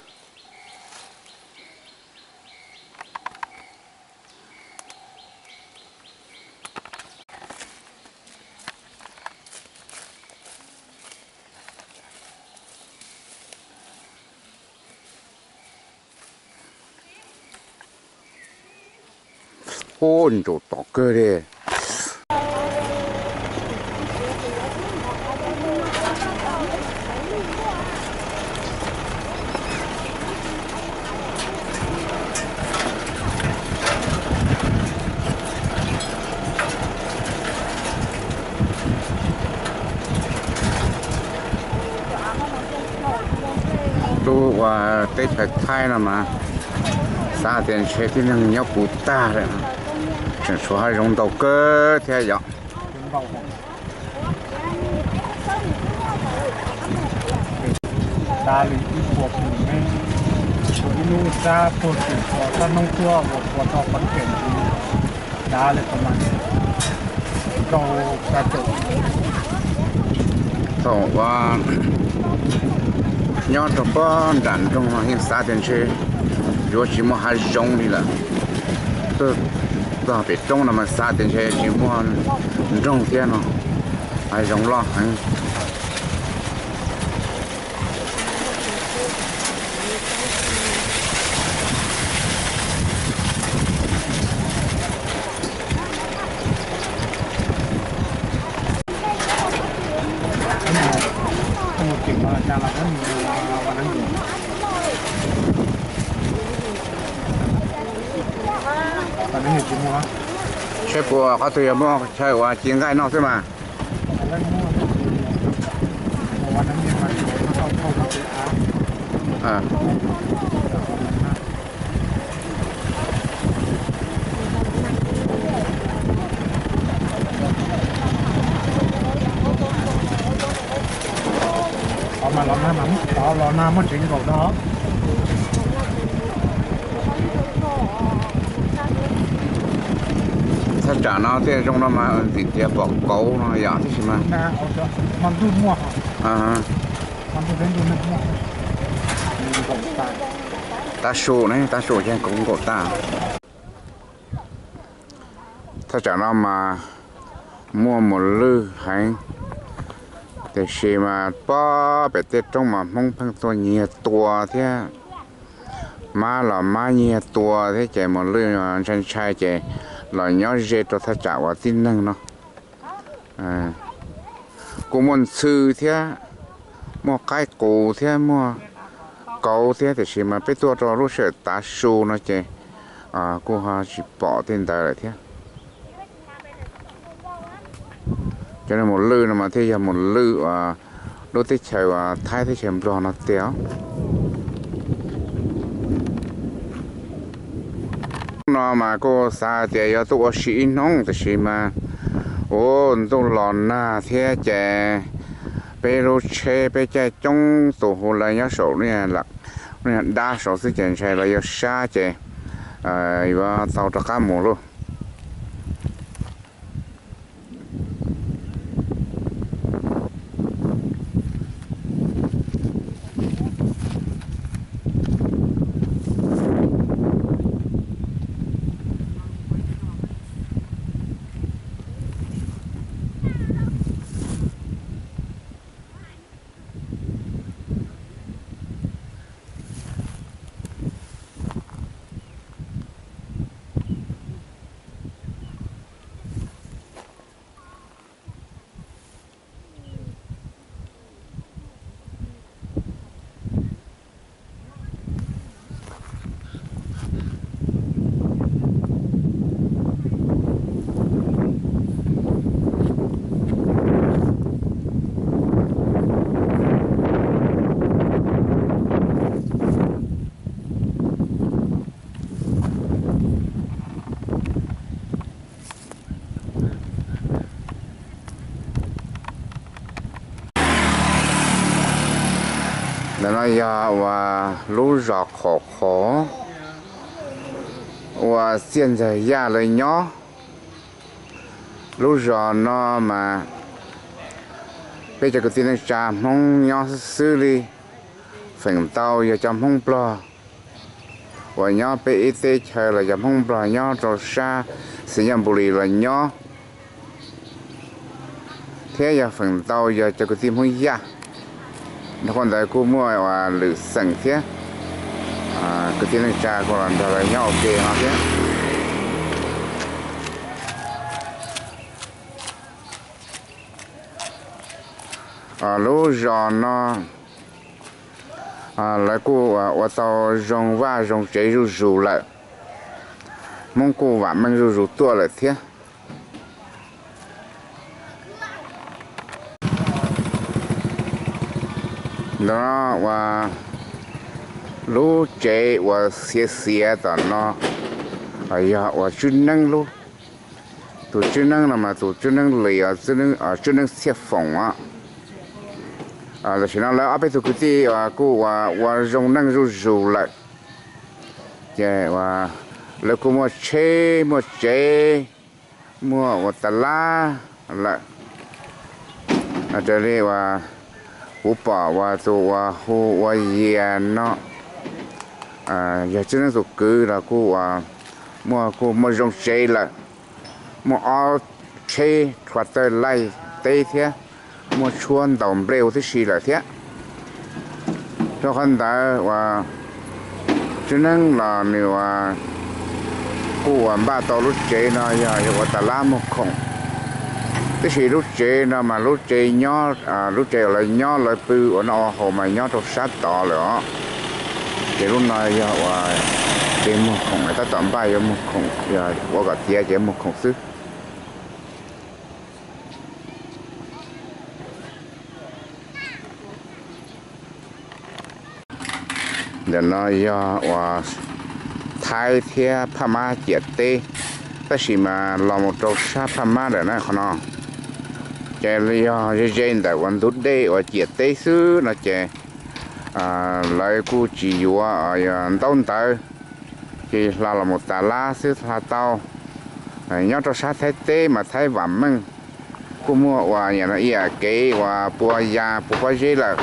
Ub, ntsaum tom kawg li. Lub ua teb chaws Thaib no mas xav tias ntshe tib neeg nyob puv tag lawm, tseem tshuav hav zoov ntau kawg thiab yom. Thaum ua nyob rau pob nram nroog no yeej xav tias ntshe yuav tsis muaj hav zoov li lawm. Tuaj txog pem roob no mas xav tias ntshe tsis muaj nroog thiab no, hav zoov loj heev. Seb puas qhov twg yog muaj chaw uas ci nqaij noj xwb mas. Los nag muaj tsev nkaum no. Thaj tsam no tej zoo no mas ntxim tias pom kauv no yom, tab sis mas tav su ne, tav su ces kauv nkaum tag. Thaj tsam no mas muaj mus lwj heev, tiam sis mas pob pem tej roob mas Hmoob pheej tuaj nyiag tua thiab, mab los mab nyiag tua thiab ces mus lwj ntshai ntshai ces los nyob ze rau thaj tsam uas tib neeg no. Kuj muaj ntxhw thiab, muaj qaib qus thiab, muaj kauv thiab, tiam sis mas peb tuaj rau lub sij hawm tav su no ces kuj ho tsis pom tej ntawd lawm thiab. Cov mus lwj no mas thiaj yog mus lwj lub teb chaws Thaib teb chaws Nplog no tiag. No mas kuj xav hais tias yuav tuaj ua si ib hnub, tiam sis mas ua ntuj los nag thiab ces peb lub tsheb peb caij coob tus hu lawv nyob saum dab saud xwb ces ntshai lawv yuav sab ces yuav tau rov qab mus lauj. Yog uas lub zos Qhov Qhov uas Txiaj Ntxawg Yaj lawv nyob. Lub zos no mas peb cov kwv tij neej tsa Hmoob nyob xwb xwb li, feem ntau yog cov Hmoob Nplog uas nyob peb ib teb chaws los cov Hmoob Nplog nyob rau sab Xais Nyaj Npu Lis los nyob, thiab yog feem ntau yog cov kwv tij Hmoob Yaj. Dhau qhov ntawd kuj muaj lwm xeem thiab, kwv tij neej tsa kuj los nrog lawv nyob ua ke no thiab. Lub zos no lawv kuj ua tau zoo vaj zoo tsev zuj zus lawm, Hmoob kuj vam meej zuj zus tuaj lawm thiab. Ntawm no uas lub tsev uas xiav xiav tom no yog uas Tswb Neeb lub. Tus Tswb Neeb no mas tus Tswb Neeb Lis, Tswb Neeb Txhiaj Foom os. Tam sim no lawv ob peb tug kwv tij kuj ua zoo neej zuj zus lawm, ces lawv kuj muaj tsheb muaj tsev, muaj ua tas lab lawm. Raws li uas kuv pom uas tus uas hu ua Yias no, yog Tswb Neeb tus kwv los kuj muaj, kuj muaj zoo tsev lawm, muaj ob tsheb tractor laij teb thiab, muaj tshuab ntaus nplej huv tib si lawm thiab. Rau qhov ntawd uas Tswb Neeb los nws kuj uas npaj tau lub tsev no yog ua tas lab muag khoom. Tab sis lub tsev no mas lub tsev nyob, lub tsev uas lawv nyob lawv pw ua noj ua haus mas nyob rau sab tod lawm os. Ces lub no yog uas tsev muag khoom, tab tom npaj yuav muag khoom, yog ua kom tiav ces muag khoom xwb. Ntawm no yog uas Thaib thiab Phaj Mab ciam teb, tab sis mas los mus rau sab Phaj Mab lawm na qhov no. Ces yog ze ze ntawm uas ntug dej uas ciam teb xwb no ces lawv kuj tsis yuav ntaub ntawv, ces hla los mus tas lab xwb hla tau. Nyob rau sab Thaib teb mas Thaib vam meej, kuj muaj uas ib yam kev uas pua ya pua pob zeb lawm,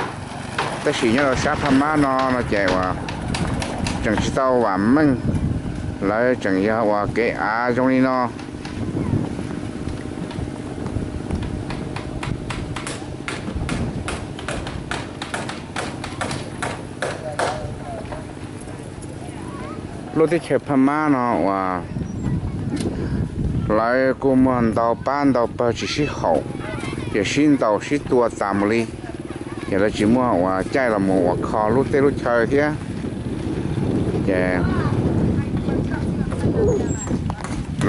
tab sis nyob rau sab Phaj Mab no no ces uas tseem tsis tau vam meej, lawv tseem yog uas kev av zoo li no. Lub teb chaws Phaj Mab no uas lawv kuj muaj ntau pab ntau pawg tsis sib haum, ces sib ntaus sib tua tas mus li, ces lawv tsis muaj uas caij los mus uas kho lub teb lub chaw thiab, ces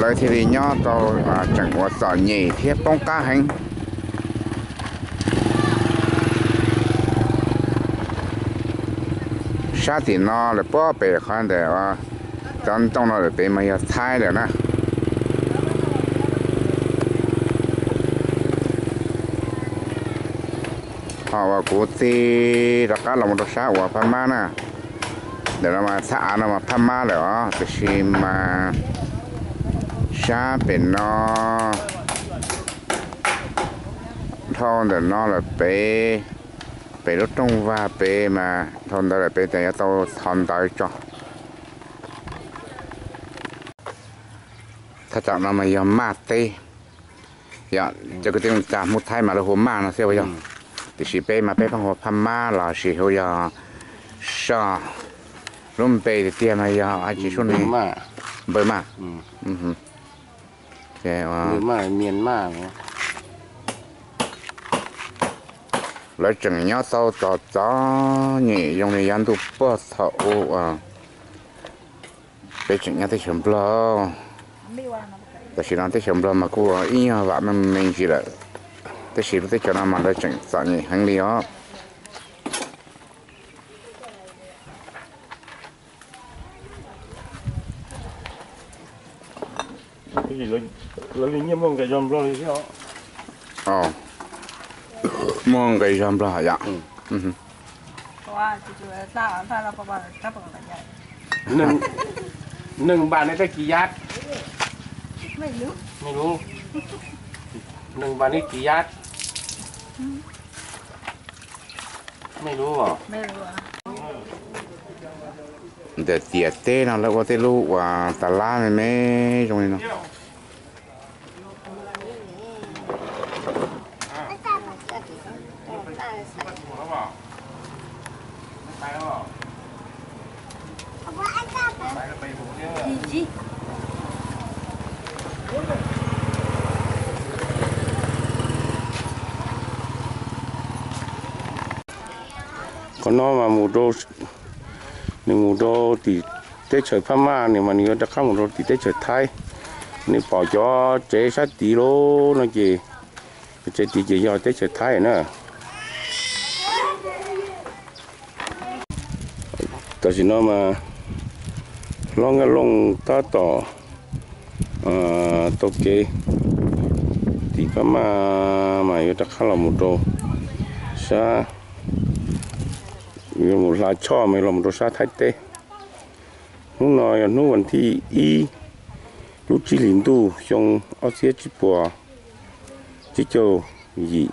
lawv thiaj li nyob tau tseem uas txom nyem thiab poob qab heev. Sab tim no lawm puag pem qhov ntawm cov ntoo no lawm pem mas yog Thaib lawm na. Ho uas kuv txij rov qab los mus rau sab uas Phaj Mab na, ntawm no mas txhab av no mas Phaj Mab lawm os, tiam sis mas sab pem no dhau ntawm no lawm pem, pem lub rooj vag pem mas dhau ntawd lawm pem ces yuav tau thov ntawv tso. Thaj tsam no mas yog Maj teb, yog cov kwv tij neej tsa Hmoob Thaib mas lawv hu Maj no xwb puas yog? Tiam sis peb mas peb pheej hu Phaj Mab los sis hu yog Soj, lub npe tiag tiag mas yog dab tsi sub ne? Npawg Maj. Lawv tseem nyob tau txom txom nyem zoo li yav ntuj puag thaum ub peb tseem nyob teb chaws Nplog. Tam sim no teb chaws Nplog mas kuj ib nyuag vam meej me ntsis lawm, tab sis lub teb chaws no mas lawv tseem txom nyem heev li os. Muaj nqis zog Nplog yom. Nws, nws npam nws tej kiv yab? Mej lub, nws npam nws kiv yab? Mej lub. Ntawm tiam teb no lawv ua tej lub uas tas lab me me zoo li no. Qhov no mas mus rau, nws mus rau tim teb chaws Phab Maj, nws mas nws yuav rov qab mus rau tim teb chaws Thaib. Nej pom cov tsev sab tid lawm no ces, tsev tid ces yog teb chaws Thaib na. Tam sim no mas hlob Nkaj Looj tab tom taug kev tim Phab Maj mas yuav rov qab los mus rau sab, yuav mus hla choj mas yuav los mus rau sab Thaib teb. Hnub no yog hnub vas thib ib lub tsib hlis ntuj xyoo ob txhiab tsib puas tsib caug yim,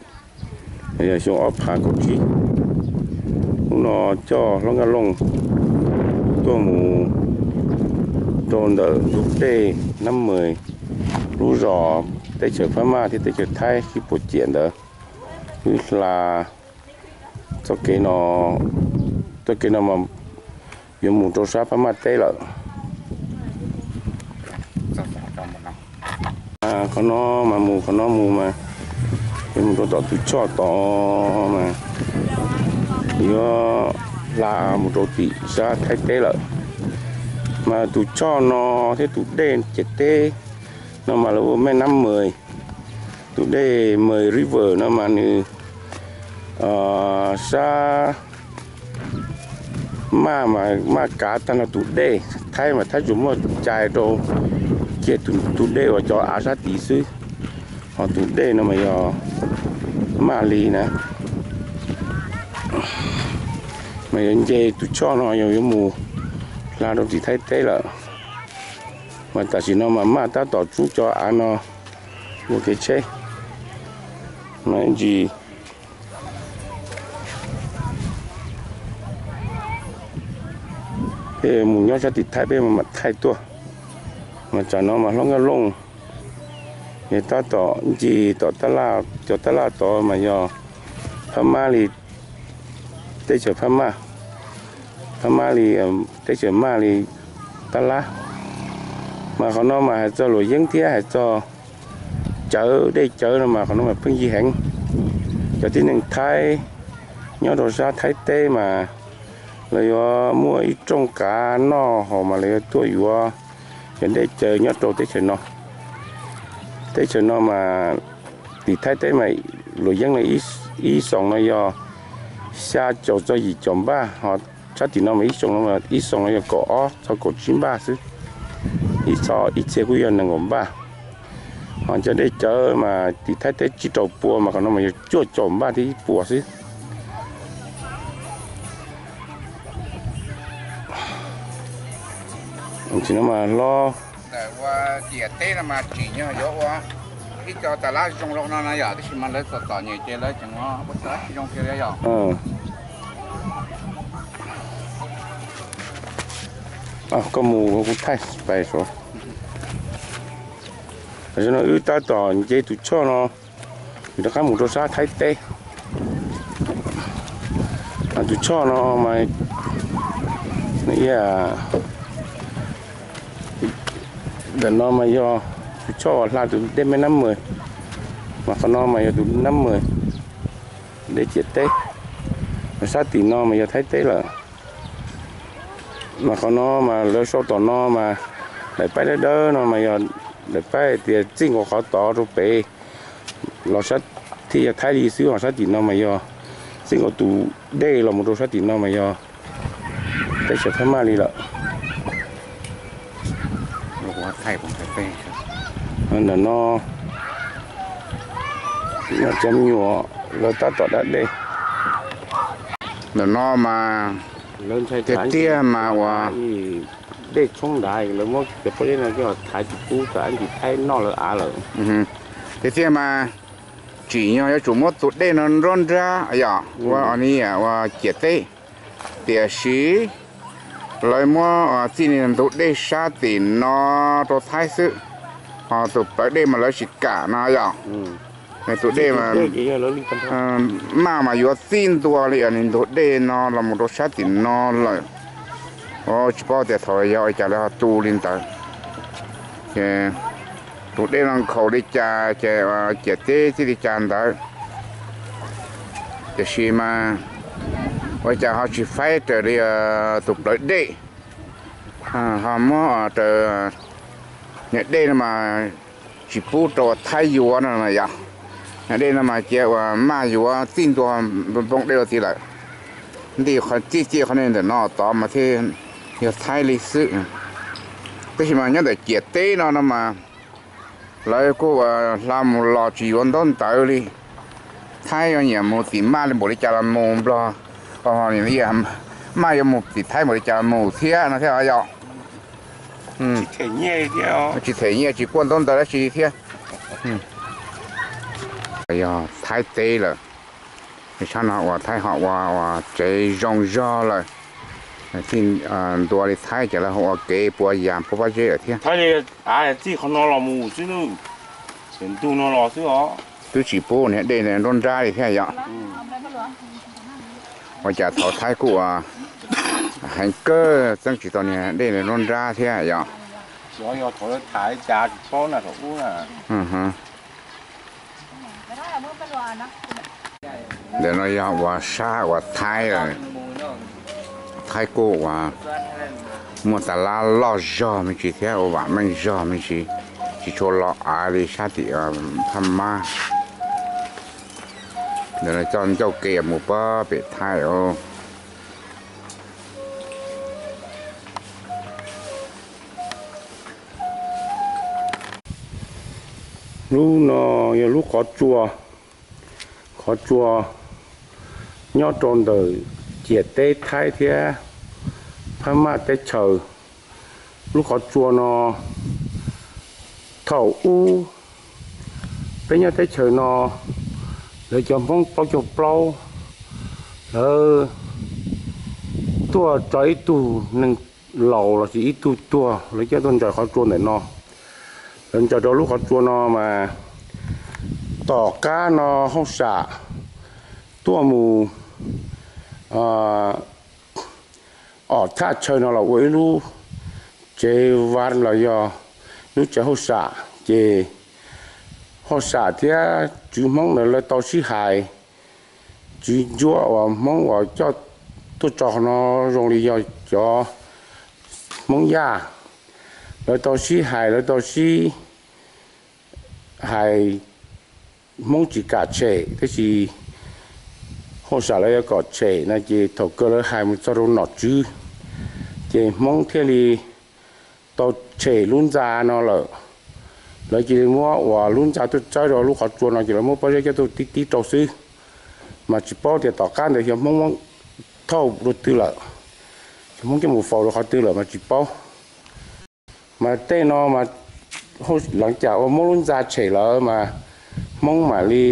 yog xyoo ob phav kaum tsib. Hnub no coj hlob Nkaj Looj tuaj mus rau ntawm ntug dej Nab Mws, lub zos teb chaws Phab Maj thiab teb chaws Thaib sib puas ciam ntawd, wb hla txoj kev no, txoj kev no mas yuav mus rau sab Phab Maj teb lawm. Qhov no mas mus, qhov no mus mas yuav mus rau tom tus choj tod mas yuav hla mus rau tim sab Thaib teb lawm. Mas tus choj no thiab tus dej ciam teb no mas lawv ua Mej Nab Mws, tus dej Mws River no mas nws sab maj mas maj kav tag nrho tus dej. Thaib mas Thaib tsuas muaj cai rau kiag tus dej uas cov av sab tid xwb, ho tus dej no mas yog maj li na, mas yog nce tus choj no yog yuav mus hla rau tim Thaib teb lawm. Mas tam sim no mas maj tab tom tsub cov av no ua kev tsheb no ntsis. Peb mus nyob sab tim Thaib peb mam thaij tuaj. Mas tsam no mas hlob Nkaj Looj yog tab tom ncig tom taj laj, cov taj laj tod mas yog Phab Maj li, teb chaws Phab Maj, Phab Maj li, teb chaws Maj li tab laj. Mas qhov no mas hais txog luam yeeb thiab hais txog cawv, dej cawv no mas qhov no mas pheej yig heev. Cov tib neeg Thaib nyob rau sab Thaib teb mas lawv yuav muaj ib rooj kav noj haus mas lawv yuav tuaj yuav cov dej cawv nyob rau teb chaws no. Teb chaws no mas tim Thaib teb mas luam yeeb no ib xoos no yog xya caum txog yim caum npaj, ho sab tim no mas ib xoos no, ib xoos no yog kaum ob txog kaum tsib npaj xwb, ib txog ib txhia kuj yog nees nkaum npaj. Ho cov dej cawv mas tim Thaib teb tsib rau pua mas qhov no mas yog cuaj caum npaj thiab ib puas xwb. Tam sim no mas hlob, ua ciam teb no mas tsim nyog yuav ua ib co tas lab zoo zoo no na yom, tab sis mas lawv txom txom nyem ces lawv tseem ua tsis zoo kiag li yom. Koj mus kuv thaij pais saud. Tam sim no wb tab tom nce tus choj no, rov qab mus rau sab Thaib teb. Tus choj no mas, ntawm no mas yog tus choj uas hla tus dej Mej Nab Mws, mas qhov no mas yog tus Nab Mws, dej ciam teb, mas sab tim no mas yog Thaib teb lawm. Mas qhov no mas lawv sau tom no mas daim paib dawb dawb no mas yog daim paib tias txij nkaus qhov tod rau pem los sab, thiaj yog Thaib li xwb, ho sab tim no mas yog txij nkaus tus dej los mus rau sab tim no mas yog teb chaws Phab Maj li lawm. Ntawm no cov me nyuam lawv tab tom da dej. Ntawm no mas tiag tiag mas ua dej tshoob nrad lawv muab cov pob zeb no coj thaiv tsis pub rau ib ntsis Thaib noj lawv av lawm. Tiag tiag mas tsim nyog yuav tsum muab tus dej no nruab nrab yom, ua ni ua ciam teb. Tiam sis lawv muab txij ntug dej sab tim no rau Thaib xwb, ho tus plawv dej mas lawv tsis kam no yom. Tus dej mas maj mas yuav txij ntua li ntug dej no los mus rau sab tim no lawm. Tsis paub tias thaum yog ua cas lawv ho tu li ntawd. Ces tus dej no nkhaus li cas ces ciam teb txij li cas ntawd. Tiam sis mas ua cas ho tsis faib raws li tus plawv dej, ho muab raws niag dej no mas tsis pub rau Thaib yuav no yom. Niag dej no mas cia ua maj yuav txij ntua npoo dej rau tid lawm. Nti qhov txij txij qhov niag ntawm no tod mas thiaj yog Thaib li xwb. Tab sis mas nyob ntawm ciam teb no no mas lawv kuj ua hla mus los tsis yuav ntaub ntawv li. Thaib yuav nyiam mus tim maj li npaum li cas los mus, Nplog maj yuav mus tim Thaib npaum li cas los mus thiab no thiab yom. Tsis them nyiaj tsis kuaj ntaub ntawv dab tsi thiab. Yog Thaib teb lawm, sab no ua Thaib ho ua ua tsev zoo zog lawm. Txij ntua li Thaib ces lawv ho ua kev pua yas pua pob zeb lawm thiab. Txij qhov no los mus xwb, ntug no los xwb os. Twb tsis pub niag dej nruab nrab li thiab yom. Ua cas thaum Thaib kuj ua heev kawg txeeb tsis tau niag dej nruab nrab thiab yom. Ntawm no yog ua sab ua Thaib, Thaib kuj ua muaj tas lab loj zog me ntsis thiab ua vam meej zog me ntsis, tsis tshua los av li sab tim Phab Mab. Ntawm no coj ncauj ke mus pab pem Thaib os. Lub no yog lub qhov tsua, qhov tsua nyob rau ntawm ciam teb Thaib thiab Phab Mab teb chaws. Lub qhov tsua no thaum ub peb nyob teb chaws no lawv cov Hmoob plaub caug plaub lawv tuaj tso ib tug neeg laus los sis ib tug tuag lawv coj tuaj ntsaws qhov tsua ntawm no. Lawv ntsaws rau lub qhov tsua no mas tom qab no hauj sam tuaj mus om thaj chaw no los ua ib lub tsev vaj los yog lub tsev hauj sam ces hauj sam thiab tswv Hmoob ntawd lawv tau sib hais. Tswv ntsuab uas Hmoob uas coj tuaj tso qhov no zoo li yog cov Hmoob Yaj, lawv tau sib hais lawv tau sib hais Hmoob tsis kam tshem tab sis hauj sam lawv yuav kom tshem no ces thaum kawg lawv hais mus txog rau nom tswv ces Hmoob thiaj li tau tshem lub ntxa no lawm. Lawv cia li muab uas lub ntxa tuaj tsawb rau lub qhov tsua no ces lawv muab pob zeb coj tuaj tib tib rau xwb, mas tsis paub tias tom qab ntawd xyov Hmoob thauj rau twg lawm, xyov Hmoob coj mus faus rau qhov twg lawm mas tsis paub. Mas tej no mas lawv cas ua muab lub ntxa tshem lawm mas Hmoob mam li,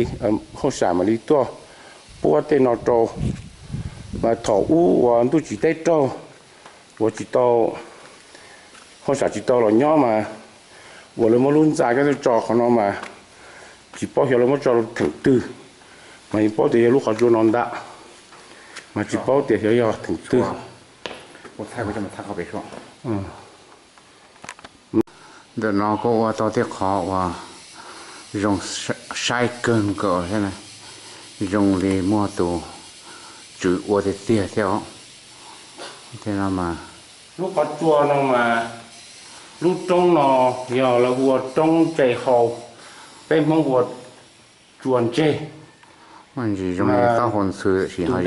hauj sam mam li tuaj puab tej no rau, mas thaum ub uas ntuj tsim teb raug uas tsis tau, hauj sam tsis tau los nyob mas uas lawv muab lub ntxa coj tuaj tso qhov no mas tsis paub xyov lawv muab tso rau theem twg, mas yeej paub tias yog lub qhov tsua no ntag, mas tsis paub tias xyov yog theem twg. Ntawm no kuj ua tau tej qhov uas zoo saib kawg nkaus thiab, zoo li muaj tus tswv ua tiag tiag thiab os. Lub qhov tsua no mas, lub roob no yog lawv hu ua roob Ntse Hau, peb Hmoob hu ua tsua ntseg. Tus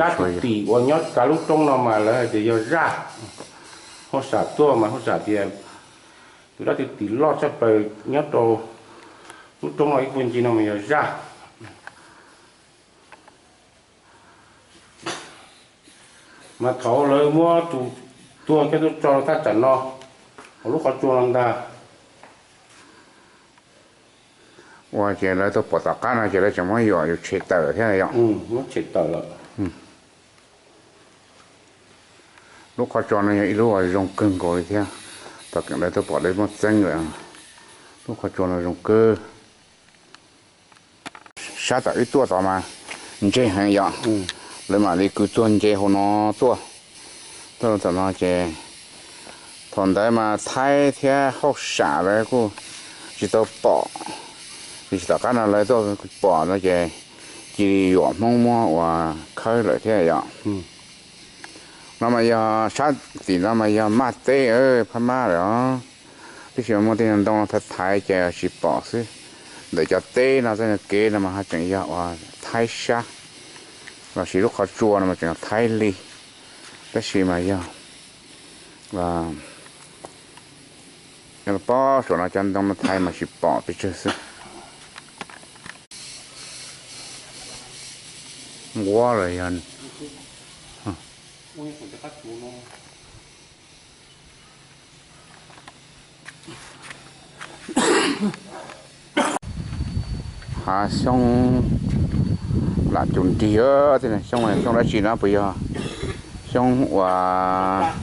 dab tim tim uas nyob kav lub roob no mas lawv hais tias yog zaj. Hauj sam tuaj mas hauj sam tias tus dab tim tim loj tshaj plaws nyob rau lub roob no ib puag ncig no mas yog zaj. Thaum lawv muab tus tuag coj tuaj tso thaj tsam no, hauv lub qhov tsua no ntag. Ua ces lawv tuaj pom tom qab no ces lawv tseem muab yuam yus tshem tawm thiab yom. Muab tshem tawm lawm. Lub qhov tsua no yog ib lub uas zoo kawg nkaus li thiab. Tom kev lawv tuaj pom lawv muab txeeb lawm. Lub qhov tsua no zoo kawg. Sab tom wb tuaj tod mas ntseg heev yom. Lawv mam li kwv tuag nce hauv no tuaj. Tuaj tom no ces thaum ntawd mas Thaib thiab Hauj Sam lawv kuj tsis tau pom, tiam sis tom qab no lawv tuaj pom no ces cia li yuam Hmoob muab ua khawb lawm thiab yom. No mas yog sab tim no mas yog Maj teb, Phab Maj lawm os. Tab sis mas muaj tej ntoo no thaiv thaiv ces tsis pom xwb. Ntawm cov teb no tej kev no mas ho tseem yog uas Thaib sab, los sis lub qhov tsua no mas tseem yog Thaib li. Tab sis mas yog, yog pob saum no cov ntoo no thaiv mas tsis pom pes tsawg xwb. Nquab los yog hav xyoob lam cus nrig. Xyoob, xyoob dab tsi no? Puas yog xyoob uas,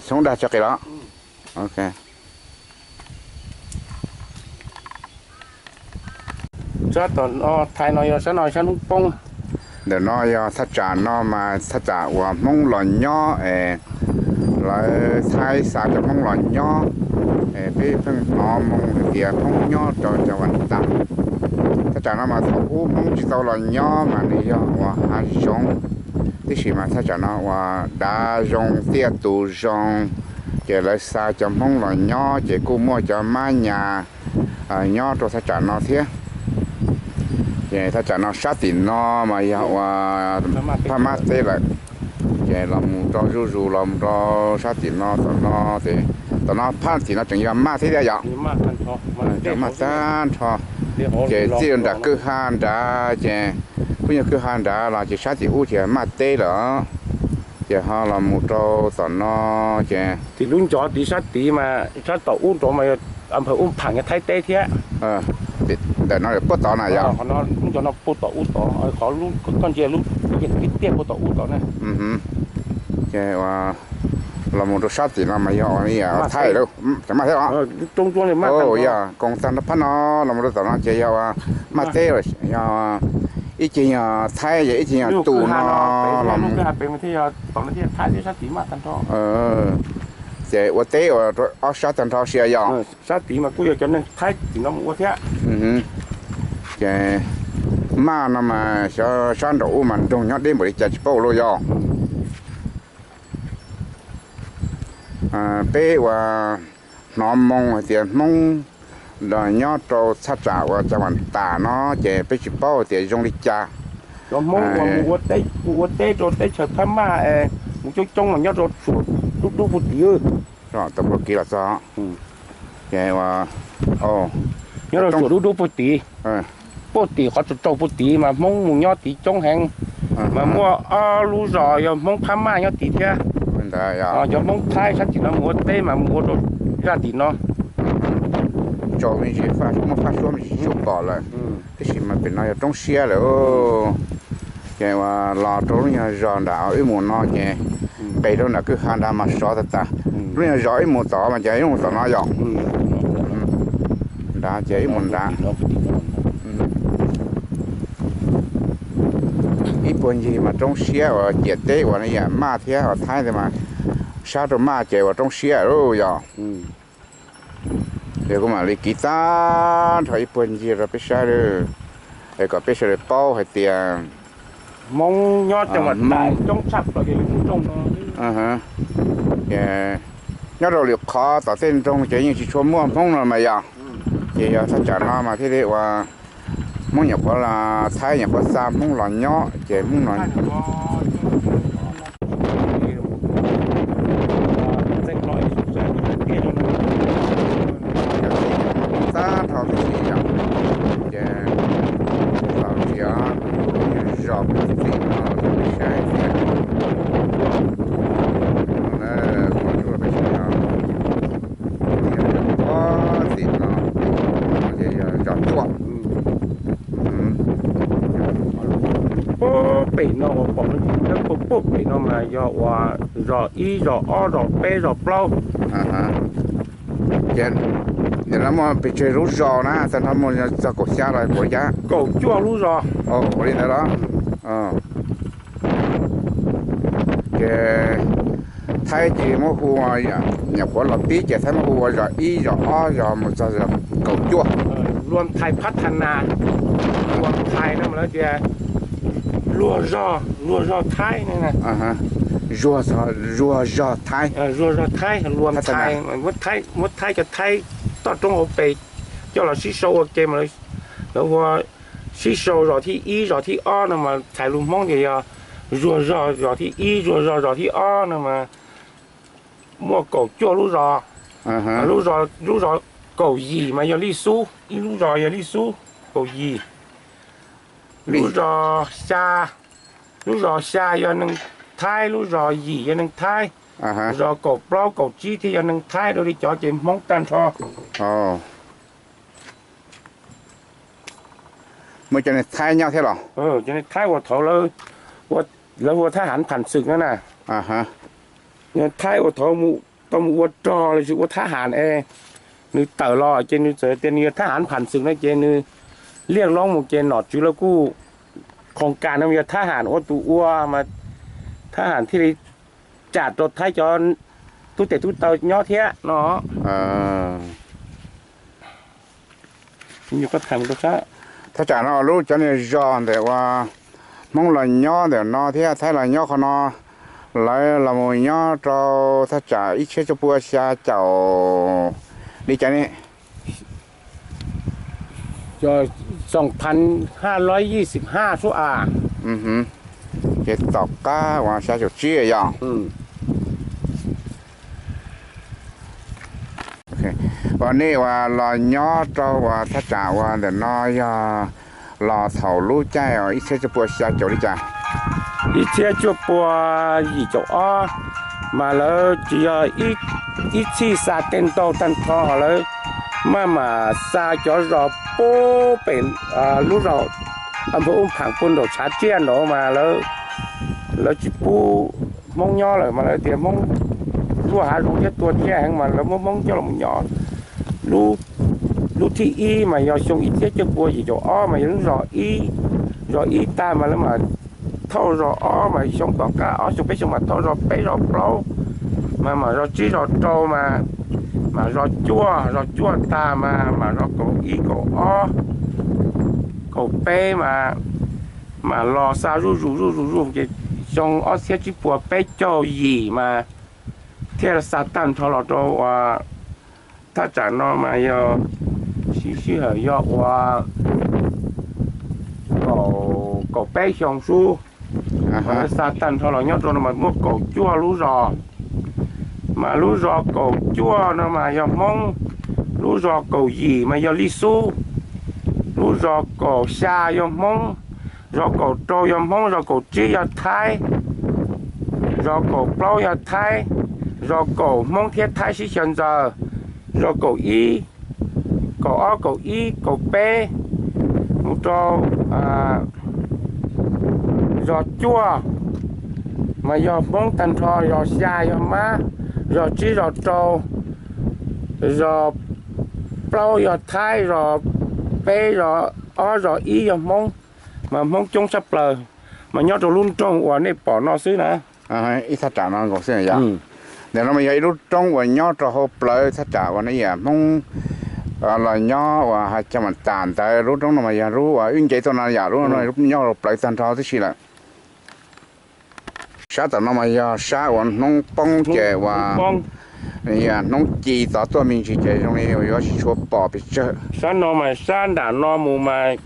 xyoob dag tso qis los? Ok. Sab tom no thaiv no yog sab no sab hnub poob. Ntawm no yog thaj tsam no mas thaj tsam uas Hmoob los nyob es lawv Thaib xa cov Hmoob los nyob, es peb pheej hnov moo hais tias Hmoob nyob rau cov Vas Tas. Thaj tsam no mas thaum ub Hmoob tsis tau los nyob mas nws yog uas hav zoov, tiam sis mas thaj tsam no uas dav zoo tiaj tus zoo, ces lawv xa cov Hmoob los nyob ces kuj muaj cov Mab Nyas nyob rau thaj tsam no thiab. Ces thaj tsam no sab tim no mas yog uas Phab Mab teb lawm. Ces los mus rau zuj zus los mus rau sab tim no tom no ces tom no phab tim no tseem yog Maj thiab thiab yom. Maj tag nrho. Ces txij nram kwj ha nrad ces kuj yog kwj ha nrad los ces sab tim ub ces Maj teb lawm. Ces ho los mus rau tom no ces tim lub ncov tid sab tid mas sab tom ub nrov mas yog Nphawm Ub Pham yog Thaib teb thiab. Ntawm no puag tod na yom. Qhov no lub ncov no puag tom ub tod, qhov koj ntsia lub tiaj puag tom ub tod na. Ces los mus rau sab tim no mas yog Thaib lawm, Maj thiab os. Yog koom tag nrho phab no los mus rau tom no ces yog Maj teb, yog ib ceg yog Thaib, yog ib ceg yog tus no los. Ces ua teb ua rau ob sab tag nrho sia yog. Sab tid mas kuj yog cov neeg Thaib tim no mus ua thiab. Ces Maj no mas xyov sab nraum ub mas nroog nyob deb npaum li cas tsis paub lauj yog. Peb uas hnov moo hais tias Hmoob nyob rau thaj tsam uas Cag Vam Tas no ces peb tsis paub hais tias zoo li cas. Cov Hmoob uas mus ua teb, mus ua teb rau teb chaws Phab Maj es mus coob coob mas nyob rau Suam Dub Dub puag tim. Tau pab kiv los txog. Ces nyob rau Suam Dub Dub puag tim, puag tim qhov tsaus tsaus puag tid mas Hmoob mus nyob tid coob heev. Mas muaj ob lub zos yog Hmoob Phab Maj nyob tid thiab. Cov Hmoob Thaib sab tim no mus ua teb mas mus ua rau zaj tim no. Tsaus me ntsis, muaj faj suab me ntsis tsuas pom lawm, tab sis mas pem no yog roob siab lawm. Ces uas los rau lub nyuag zos nram wb mus no ces nqes rau nram kwj ha nrad mas sov tas tas. Lub nyuag zos wb mus tod mas ces wb mus tom no yom. Nrad ces wb mus nrad. Ib puag ncig mas roob siab uas ciam teb uas yam Maj thiab uas Thaib ntawd mas sab rau Maj ces uas roob siab lauj yom. Ces kuv mam li kiv tag nrho ib puag ncig rau peb saib, es kom peb sawv daws paub hais tias Hmoob nyob rau lwm qhov tom tej nroog ces yeej tsis tshua muaj Hmoob no mas yog. Ces yog thaj tsam no mas thiaj li uas Hmoob nyuam qhuav, Thaib nyuam qhuav xa Hmoob los nyob ces Hmoob no tag nrho tib si yom. Ces los tsis zos pem tim no, pem no uas pom no ces puag pem no mas yog uas zos ib, zos ob, zos peb, zos plaub. Ces nim no muaj pes tsawg lub zos na, tag nrho muaj txog kaum xya los kaum yim? Kaum cuaj lub zos. Ua li ntawd los? Ces Thaib ces muab hu, nyuam qhuav los pib ces Thaib muab hu ua zos ib, zos ob, zos mus txog kaum cuaj. Luag Thaib phab tha nas, luag Thaib no mas lawv tias luag zog, luag zog Thaib. Zuag zog Thaib. Zuag zog Thaib, luag Thaib, muab Thaib cov Thaib toj roob hauv pes coj los sib sau ua ke mas lawv hu sib sau zos thib ib, zos thib ob no mas txhais lus Hmoob tias yog zuag zog zos thib ib, zuag zog zos thib ob no mas muaj kaum cuaj lub zos. Lub zos, lub zos kaum yim mas yog Lij Xub, ib lub zos yog Lij Xub kaum yim. Lub zos xya, lub zos xya yog neeg Thaib, lub zos yim yog neeg Thaib, zos kaum plaub kaum tsib thiaj yog neeg Thaib, dua li cov ces Hmoob tag nrho. Muaj cov neeg Thaib nyob thiab los? Cov neeg Thaib uas thaud lawv ua thab ham pham xwm no na. Thaib uas thaud tau mus ua rog los sis ua thab ham es nws tawm los ces nws txawm tias nws yog thab ham pham xwm no ces nws liaj loob mus ces nom tswv lawv kuj khoos kas no yog thab ham ua tus ua mas thab ham thiaj li tsam rau Thaib cov tub tes tub taw nyob thiab no. Thaj tsam no lub cov niag zos ntawm uas Hmoob los nyob ntawm no thiab Thaib los nyob qhov no, lawv los mus nyob rau thaj tsam ib txhiab cuaj pua xya caum li cas ne? Xoom thav haj lob yij xim haj sub a. Ces tom qab uas xya caum tsib yog uas nej uas los nyob rau uas thaj tsam uas ntawm no yog los thaum lub caij ib txhiab cuaj pua xya caum li cas? Ib txhiab cuaj pua yim caum ob, mas lawv tsis yog ib txhij xa tej ntau tag nrho, lawv maj mam xa cov zos puag pem lub zos Npawg Ub Phaam puag nraum tshav tsiaj nraud mas lawv tsis pub Hmoob nyob lawm mas lawv tias Hmoob luaj hav zoov thiab tua tsiaj heev mas lawv muab Hmoob coj los nyob. Lub thib ib mas yog xyoo ib txhiab cuaj pua yim caum ob mas yog lub zos ib, zos ib tag mas lawv mam thauj zos ob mas xyoo tom qab ob xyoo peb xyoo mas thauj zos peb zos plaub, mas mam zos tsib zos rau mas, mam zos cuaj, zos cuaj tag mas mam zos kaum ib kaum ob kaum peb mas, mam los xa zuj zus zuj zus zuj ces xyoo ob txhiab tsib puas peb caug yim mas thiaj xa tag nrho los rau uas thaj tsam no mas yog sib sij hawm yog ua kaum peb xyoo xwb. Mas lawv xa tag nrho los nyob rau no mas muaj kaum cuaj lub zos, mas lub zos kaum cuaj no mas yog Hmoob, lub zos kaum yim mas yog Lij Xub, lub zos kaum xya yog Hmoob, zos kaum rau yog Hmoob, zos kaum tsib yog Thaib, zos kaum plaub yog Thaib, zos kaum Hmoob thiab Thaib sib xyaw ntxaws, zos kaum ib, kaum ob kaum ib kaum peb mus rau zos cuaj mas yog Hmoob tag nrho, zos xya yog Mab, zos tsib zos rau, zos plaub yog Thaib, zos peb zos ob zos ib yog Hmoob, mas Hmoob coob tshaj plaws. Mas nyob rau lub nroog uas nej pom no xwb na. Ib thaj tsam no nkaus xwb yog. Ntawm no mas yog ib lub roob uas nyob rau hauv plawv thaj tsam uas nej yam Hmoob los nyob uas hav chaw mam tas ntawd. Lub roob no mas yog lub uas wb nce tuaj no yom, lub no nyob rau plawv tag nrho tib si lawm. Sab tom no mas yog sab uas hnub poob ces uas hnub ci tov tuaj me ntsis ces zoo li yuav tsis tshua pom pes tsawg. Sab no mas sab nram no mus mas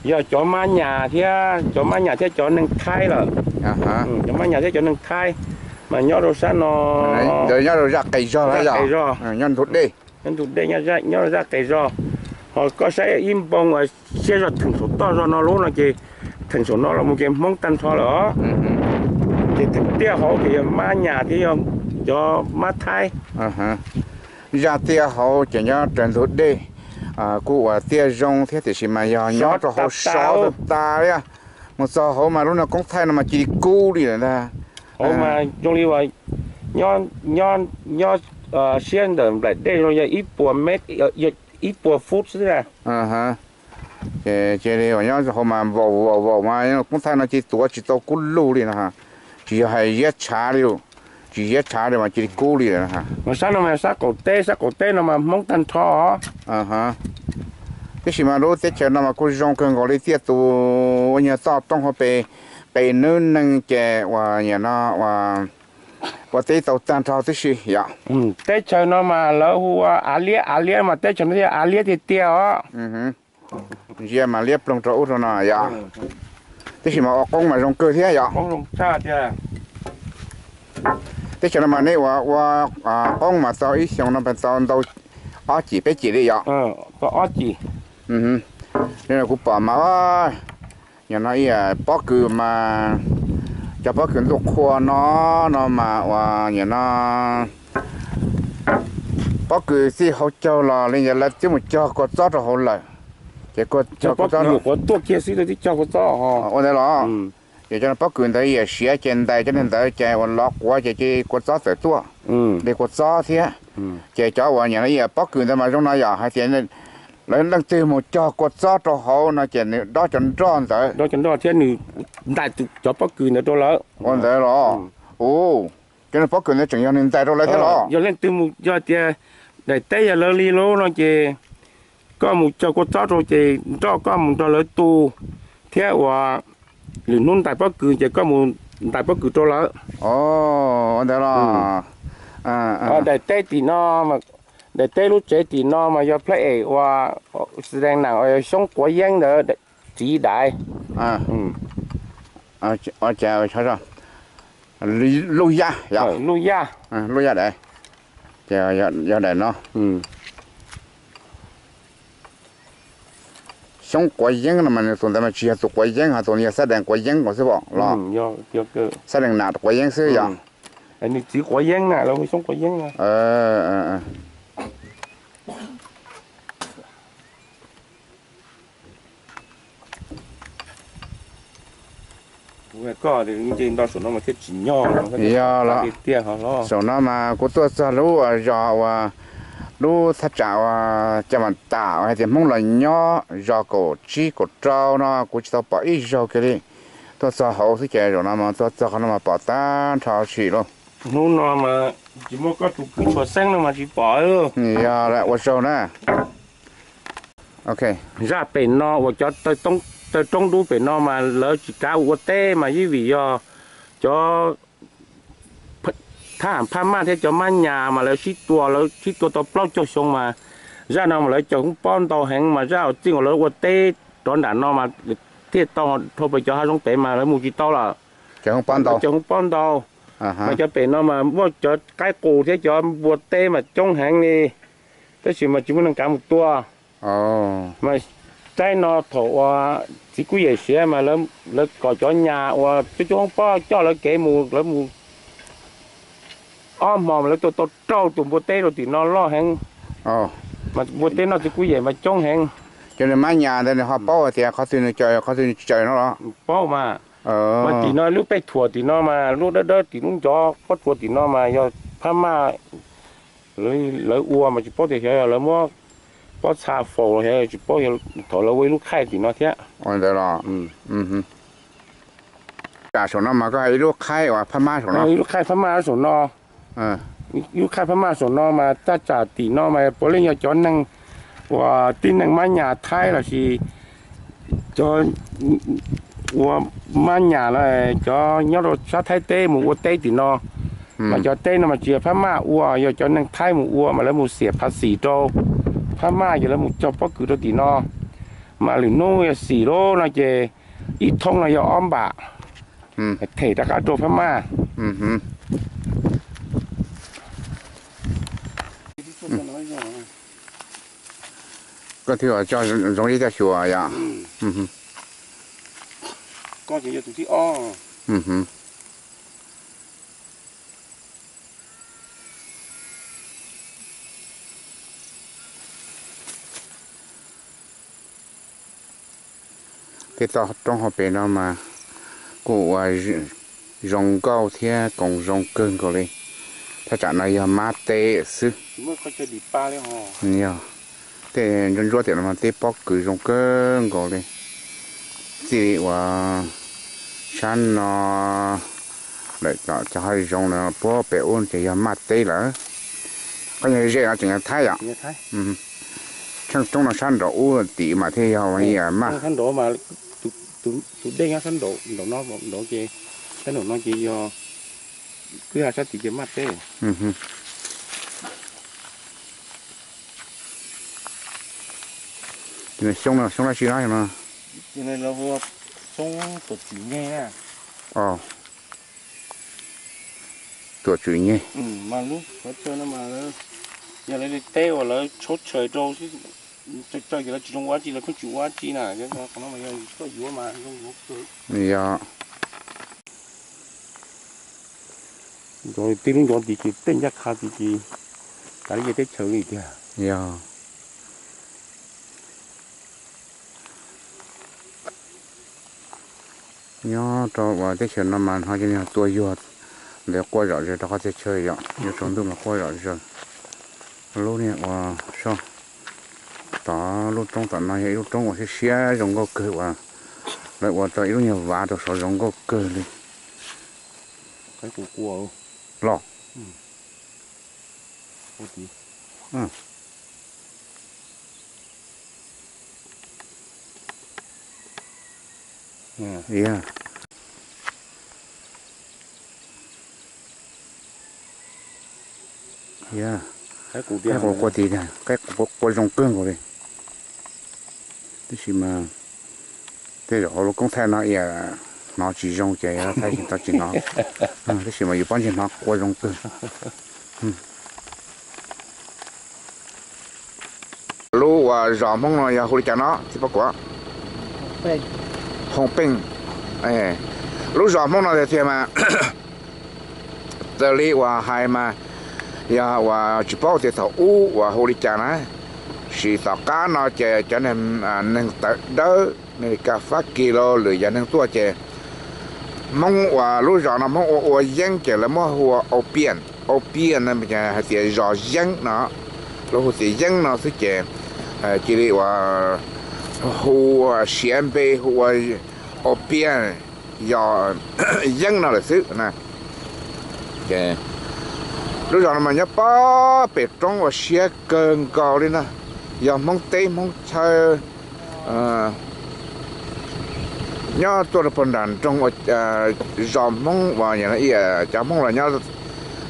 yog cov Mab Nyas thiab, cov Mab Nyas thiab cov neeg Thaib lawm. Cov Mab Nyas thiab cov neeg Thaib mas nyob rau sab no, nyob rau zaj qis zog, nyob ntug dej, nyob rau zaj qis zog. Ho koj saib ib npoo uas siab zog theem saum toj zog no lub no ces theem saum no los mus ces Hmoob tag nrho lawm os. Ces theem tiaj hauv ces yog Mab Nyas thiab yog cov Mab Thaib. Zaj tiaj hauv ces nyob raws ntug dej, kuj ua tiaj zoo thiab tiam sis mas yog nyob rau hauv sov tas tas li. Mus txog hauv mas lub no koob thaij no mas cia li kub li lawm ntag. Hauv mas zoo li uas nyob, nyob, nyob siab ntawm nplaim dej no yog ib puas met, ib puas fut xwb na. Ces cia li uas nyob hauv mas vaum vaum vaum mas koob thaij no cia li tuav tsis tau kub lug li no. Tsis yog hais ziab tshav li, tsis ziab tshav li mas cia li kub li lawm. Mas sab no mas sab qaum teb, sab qaum teb no mas Hmoob tag nrho. Tab sis mas lub teb chaws no mas kuj zoo kawg nkaus li tiaj tus ua nyuag toj roob hauv pes, qe nub neeg ces uas nyam no ua teb tau tag nrho tib si yom. Teb chaws no mas lawv hu ua Av Liab, Av Liab mas teb chaws no thiaj Av Liab tiag tiag os. Ntsia mas liab ploog rau ub rau no yom. Tab sis mas ua qoob mas zoo kawg thiab yom. Teb chaws no mas nej ua, ua qoob mas tau ib xyoos no tau ntau ob cim peb cim li yom. Li no kuv pom mas nyam no ib yam pob kws mas cov pob kws ntuj qhua no, no mas uas nyam no pob kws txij hauv caug los li ntawd lawv twb mus cog kua txob rau hauv lawm. Ces cog kua txob tuaj kiag xwb twb cog kua txob ua ntawd los. Ces cov pob kws ntawd yam siav ces ntais cov neeg ntawd ces uas lov quav ces cia kua txob tawm tuaj, ntes kua txob thiab. Ces cov uas nyam no ib yam pob kws ntawd mas zoo no yom, hais tias lawv leej twg mus cog kua txob rau hauv no ces nws dob cov nroj ntawd, dob cov nroj thiab nws ntais cov pob kws ntawd rau lawv ua ntawd los. Ua, cov pob kws ntawd tseem yog nws ntais rau lawv thiab los. Yog leej twg mus, yog tias daim teb yog lawv li lub no ces koj mus cog kua txob rau ces nroj koj mus nrog lawv tu thiab uas lwm hnub ntais pob kws ces koj mus ntais pob kws rau lawv. Ua ntawd los. Daim teb tim no, daim teb lub tsev tim no mas yog plab es uas xeev nam uas yog xyoob quav yeeb ntawd txiv daiv. Lub yaj, lub yaj, lub yaj daiv. Ces yog daim no. Xyoob quav yeeb no mas nws tus ntawd mas tsis yog tus quav yeeb, ho tus yog xab dees quav yeeb nkaus xwb pom los. Xab dees nam quav yeeb xwb yom. Nws txiv quav yeeb na, lawv hu xyoob quav yeeb na. Yog los, saum no mas kuv tuaj txog lub zos uas lub thaj tsam uas Caj Vam Tam uas hais tias Hmoob los nyob zos kaum tsib kaum rau no kuv tsis tau pom ib zaug kiag li. Tuaj txog hauv xwb ces zaum no mas tuaj txog qhov no mas pom tag nrho tshwm lauj. Hnub no mas tsis muaj koj tus kwv Tshua Xeeb no mas tsis pom. Yog ua zaug na. Zaj pem no uas cov taw roob dub pem no mas lawv tsis kav ua teb mas ib vim yog cov thab ham Phab Maj thiab cov Mab Nyas mas lawv sib tua, lawv sib tua tau plaub caug xyoo mas zaj no mas lawv caws hoob pob ntau heev mas zaj uas txij uas lawv ua teb rov nram no mas thiaj tau, dhau pem cov hav zoov pem mas lawv mus tsis tau lawm. Lawv caws hoob pob ntau. Mas cov pem no mas muaj cov qaib qus thiab cov npua teb mas coob heev li, tab sis mas tsis muaj neeg kav mus tua. Mas saib no thaum uas txiv Kuj Yem siav mas lawv kom cov nyas uas coob coob hoob pob coj lawv kev mus, lawv mus ob hmo mas lawv tua tau rau tus npua teb rau tim no loj heev. Mas npua teb noj txiv Kuj Yem mas coob heev. Cov nws Mab Nyas ntawd nws ho paub hais tias qhov twg nws caws, qhov twg nws tsis caws no los? Paub mas. Mas tim no lub pej thuam tim no mas lub dawb dawb tim lub ncov pob tsuas tim no mas yog Phab Maj lawv ua mas tsis paub tias xyov yog lawv muab pob txha faus los xyov tsis paub, thaum lawv ua ib lub khaij tim no thiab. Ua ntawd los. Tam saum no mas koj hais ib lub khaij uas Phab Maj saum no. Ib lub khaij Phab Maj saum no. Ib lub khaij Phab Maj saum no mas thaj tsam tim no mas puav leej yog cov neeg uas tib neeg Mab Nyas Thaib lossis cov ua Mab Nyas los cov nyob rau sab Thaib teb mus ua teb tim no. Mas cov teb no mas tsis yog Phab Maj ua, yog cov neeg Thaib mus ua mas lawv mus xiam phav xim rau Phab Maj, ces lawv mus cog pob kws rau tim no. Mas lwm hnub yog xim lawm no ces ib thoob no yog ob npam, them rov qab rau Phab Maj. Koj thiaj tso zoo ib tag xyuas yom. Tej toj roob hauv pes no mas Kuj ua zoo nkauj thiab koom zoo kawg nkaus li. Thaj tsam no yog mab teb xwb. Yog tej ntsuab ntsuab tiam no mas teb pob kws zoo kawg nkaus li. Txij li uas sab no lawm tom cov hav zoov no puag pem ub ces yog maj teb lawm. Koj yog ze no tseem yog thaib yom? Tsheej roob no sab nraum ub tim mas thiaj yog maj. Tus dej nyob sab nraum, nraum no, nraum ces, sab nraum no ces yog, kwj ha sab tid ces maj teb. Xyoob no xyoob dab tsi no no? Xyoob tuam tswm nyeg. Tuam tswm nyeg. Yog lawv teb uas lawv tshauv chaw rau, tsis tau ces lawv tsis zoo ua dab tsi, lawv pheej tsis ua dab tsi na. Qhov no mas yog koj yuav mas zoo yuav kawg. Yog tib lub ncov tid ces tej ncaj qha tid ces kav liam teb chaws li tiag. Yog nyob rau uas teb chaws no mas hnov cov niag tua yuag ntawd quaj zom zaws rau qhov txhia chaw yom, yuav tsaus ntuj mas quaj zom zaws. Lub niag uas soj tod lub roob tom no yog ib lub roob uas siab siab zoo nkauj kawg uas lawv ua tau ib lub nyuag vav rau saud zoo nkauj kawg li. Los. Qaib qus quaj tid, qaib qus quaj zoo kawg nkaus li. Tab sis mas tej zaum hauv lub koob thaij no hnov tsis zoo ces thaij tsis tau tsis hnov. Tab sis mas yus pob ntseg hnov quaj zoo kawg. Lub uas zos Hmoob no yog hu li cas no txiv Paj Kuam? Hoo Peej. Lub zos Hmoob no tiag tiag mas raws li uas hais mas yog uas tsis paub tias thaum ub uas hu li cas na, sis tom qab no ces cov neeg tawv dawb Amelikas Fab Kis los lwm yam neeg tuaj ces Hmoob uas lub zos no Hmoob ua ua yeeb ces lawv muab hu ua Au Piaj. Au Piaj no hais tias zos yeeb no, lawv hu tias yeeb no xwb ces cia li uas hu siav npe hu ua Au Piaj, yog yeeb no lawm xwb na. Ces lub zos no mas nyob pob pem roob uas siab kawg nkaus li na, yog Hmoob teb Hmoob chaw nyob tuaj rau puag nram nroog uas zos Hmoob uas cov Hmoob los nyob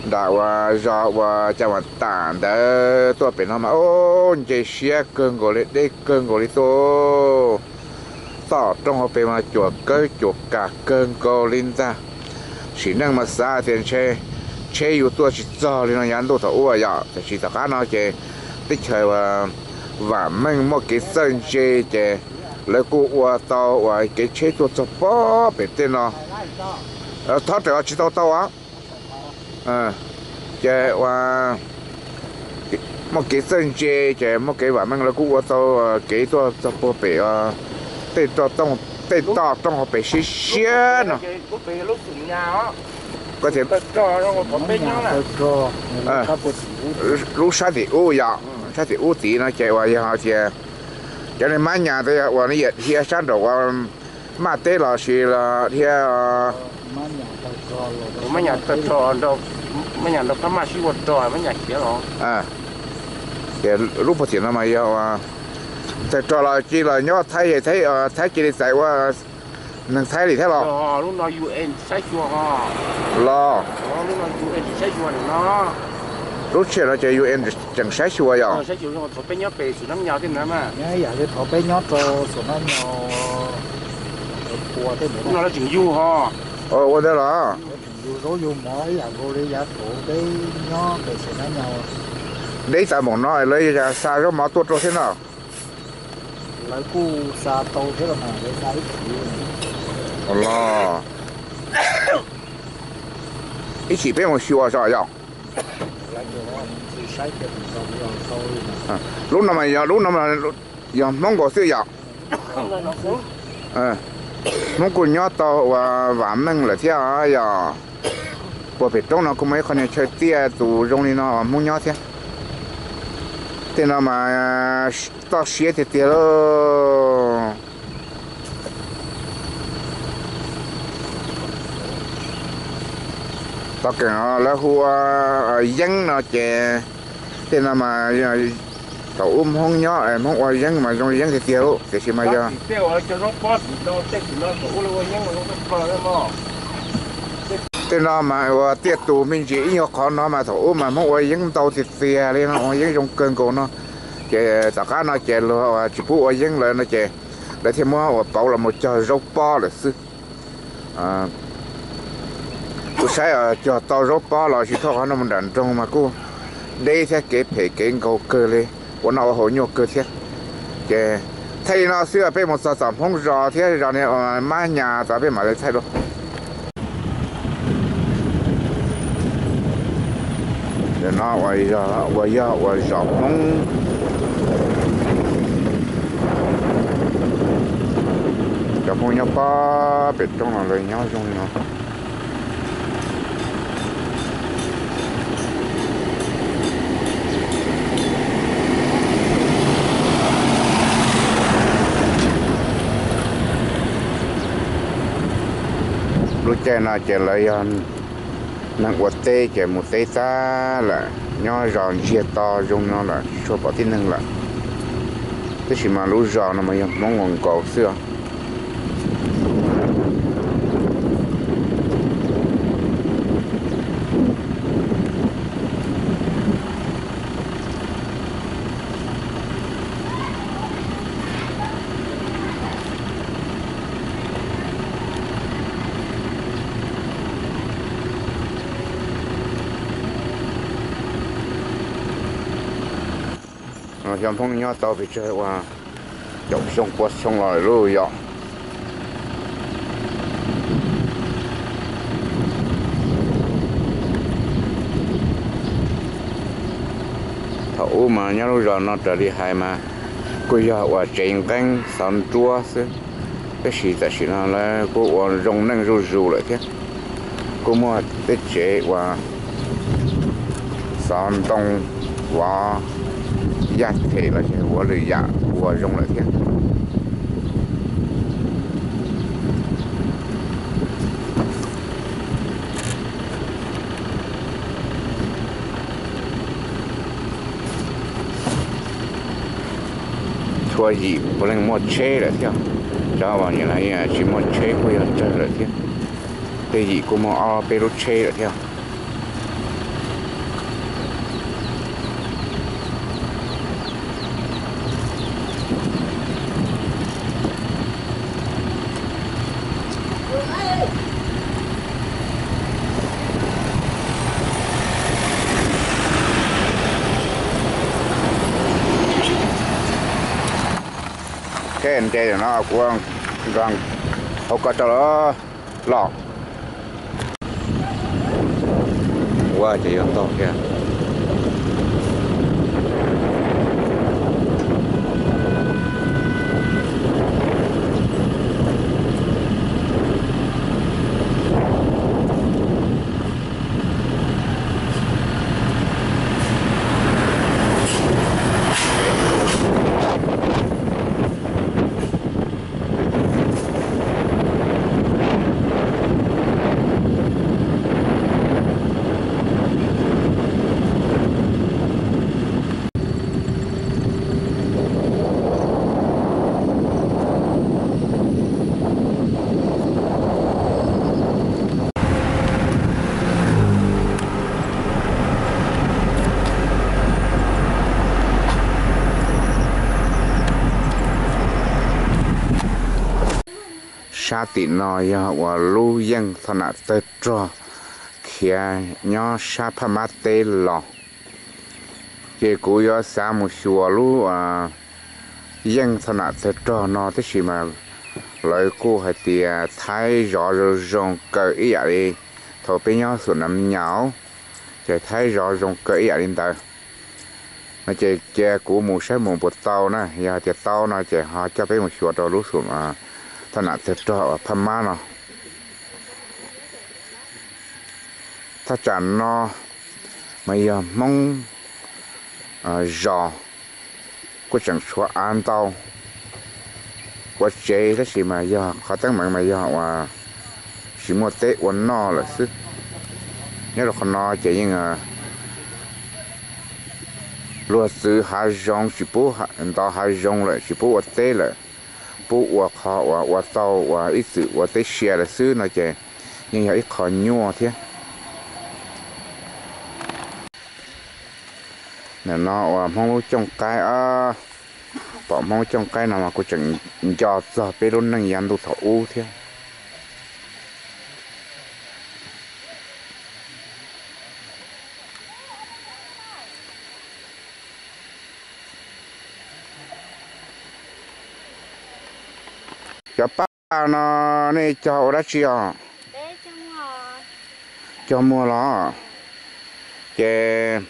nram uas zos uas Cam Vam Tam ntawd tuaj pem no mas ub nce siab kawg nkaus li, deb kawg nkaus li tuaj. Toj roob hauv pes mas cuam kawg cuam kam kawg nkaus li ntag. Sim neej mas xav tias ntshe tsheb yus tuaj tsis txog li no yav ntuj thaum ub yom, tiam sis tom qab no ces teb chaws uas vam meej muaj kev txawj ntse ces lawv kuj ua tau uas kev tsheb tuaj txog pob pem tej no. Thov raws tsis tau tau os. Ces ua muaj kev txawj ntse ces muaj kev vam meej lawv kuj ua tau kev tuaj txog puag pem tej toj roob hauv pes siab siab no. Lub sab tim ub yom, sab tim ub tid no ces uas yog tias cov neeg Mab Nyas uas dhia sab nraum uas Maj Teb los sis los dhia Mab Nyas tawg rog, Mab Nyas rau Phab Maj sib ua rog, Mab Nyas khiav los. Ces lub puag tim no mas yog uas tawg rog los cia los nyob Thaib, Thaib cia li txais ua neeg Thaib li thiab los? Lub no U N saib xyuas ho. Los. Lub no U N tsis saib xyuas no. Lub tsheb no ces U N tseem saib xyuas yom? Saib xyuas thov peb nyob pem Xus Nab Nyos thiab na. Yam li thov peb nyob rau Xus Nab Nyos, lub no lawv tseem yug ho. Ua ntawd los? Yug zaub yug mov ib yam nkaus li yav thaum peb nyob pem Xus Nab Nyos. Deb tas npaum no lawv xa zaub mov tuaj rau thiab no. Lawv kuj xa tau thiab los mas lawv xa ib chim. Los ib chim peb mus xyuas tso yom. Lub no mas yog lub no yog Hmoob nkaus xwb yom? Hmoob kuj nyob tau ua vam meej lawm thiab yog. Puag pem roob no kuj muaj ib qho niag chaw tiaj tus zoo li no Hmoob nyob thiab. Tej no mas toj siab tiag tiag lauj. Tau keem lawv hu ua yeeb no ces tej no mas thaum ub Hmoob nyob Hmoob ua yeeb mas zoo yeeb tiag tiag lauj, tiam sis mas yog tej no mas ua tiaj tus me ntsis ib nyuag qhov no mas thaum ub mas Hmoob ua yeeb ntau tiag tiag li no, ua yeeb zoo kawg nkaus no. Ces tom qab no ces luag tsis pub ua yeeb lawm no ces lawv thiaj muab ua pauv los mus cog zaub pob lawm xwb. Kuv saib cog tau zaub pob los tsis thauj qhov no mus nram nroog mas kuj deb thiab kev phem kev nkaus kawg li, ua noj ua haus nyuaj kawg thiab. Ces thaij li no xwb peb mus txog tom Hmoob zos thiab zos niag Mab Nyas tod peb mam li thaij dua. Ntawm no uas yog uas zos Hmoob, cov Hmoob nyob pob pem roob no lawv nyob zoo li no. Lub caij no ces lawv yog neeg ua teb ces mus teb tag lawm, nyob zos ntsiag to zoo no lawm tsis tshua pom tib neeg lawm. Tab sis mas lub zos no mas yog Hmoob nkaus nkaus xwb os. Cov Hmoob nyob tau pes tsawg ua caum xyoo pua xyoo los lawm lauj yom. Thaum ub mas nyob lub zos no raws li hais mas kuj yog uas tsev nqeeb xov nruab xwb, tab sis tam sim no lawv kuj ua zoo neej zuj zus lawm thiab. Kuj muaj tej tsev uas xov ntoo, vov, yaj them los sis vov lwm yam ua zoo lawm thiab. Txhua yim puav leej muaj tsheb lawm thiab, cov uas tsis muaj tsheb kuj yog tsawg lawm thiab. Tej yim kuj muaj ob peb lub tsheb lawm thiab. Thiab nce no kuv nrog hauv ko rau los. Ua ces yuav ntog thiab. Sab tim no yog uas lub yeej tho nam tawg rog khiav nyob sab Phaj Mab teb los. Ces kuv yuav xav mus xyuas lub yeej tho nam tawg rog no tab sis mas lawv kuj hais tias thaib zov zoo zoo kawg ib yam li thaum peb nyob Xum Nam Nyas, ces thaib zov zoo kawg ib yam li ntawd. No ces cia kuv mus saib mus puas tau na, yog hais tias tau no ces ho coj peb mus xyuas rau lub Xum Thaj nam tawg rog uas phaj mab no, thaj tsam no mas yog Hmoob zos, kuj tseem tshuav av ntau ua tsev, tab sis mas yog qhov teeb meem mas yog uas tsis muaj teb ua noj lawm xwb. Nyob rau qhov no ces yeej luag txwv hav zoov, tsis pub ntov hav zoov lawm, tsis pub ua teb lawm, pub ua qhov uas ua tau uas ib txwm ua teb sia lawm xwb no ces yeej yog ib qho nyuaj thiab. Ntawm no uas Hmoob lub cooj qaib, pom Hmoob lub cooj qaib no mas kuj tseem nco txog peb lub neej yav ntuj thaum ub thiab. Cov paj no nej cog ua dab tsi os? Cog muag los? Ces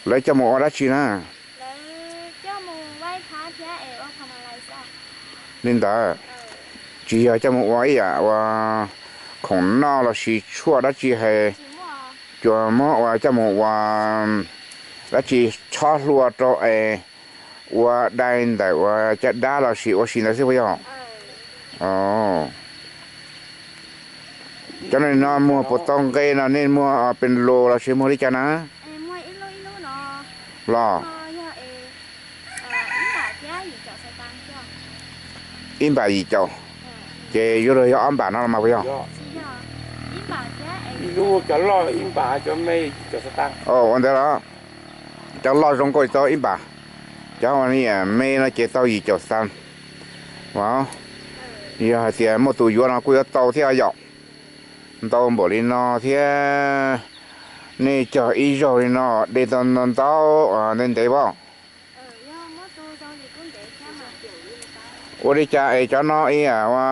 lawv coj mus ua dab tsi na? Li ntawd, tsis yog coj mus ua ib yam ua khoom noj los sis tshuaj dab tsi hais, tsuas muab ua coj mus ua dab tsi, chob hlua rau es ua dai ntawm ua caj dab los sis ua si ntawd xwb puas yog? Cov no muag puas tau nqe no, nej muag pes lus los sis muag li cas na? Los ib npam yim caum, ces yuav luag yog ob npam no los mas puas yog? Ua ntawd los? Cov loj zoo nkauj tau ib npam, cov me no ces tau yim caum xas. Yog hais tias muaj tus yuav no kuj yuav tau thiab yom. Ntau npaum li no thiab, nej cog ib zaug li no de tau ntau ntev ntev pob? Ua li cas es cov no ib yam ua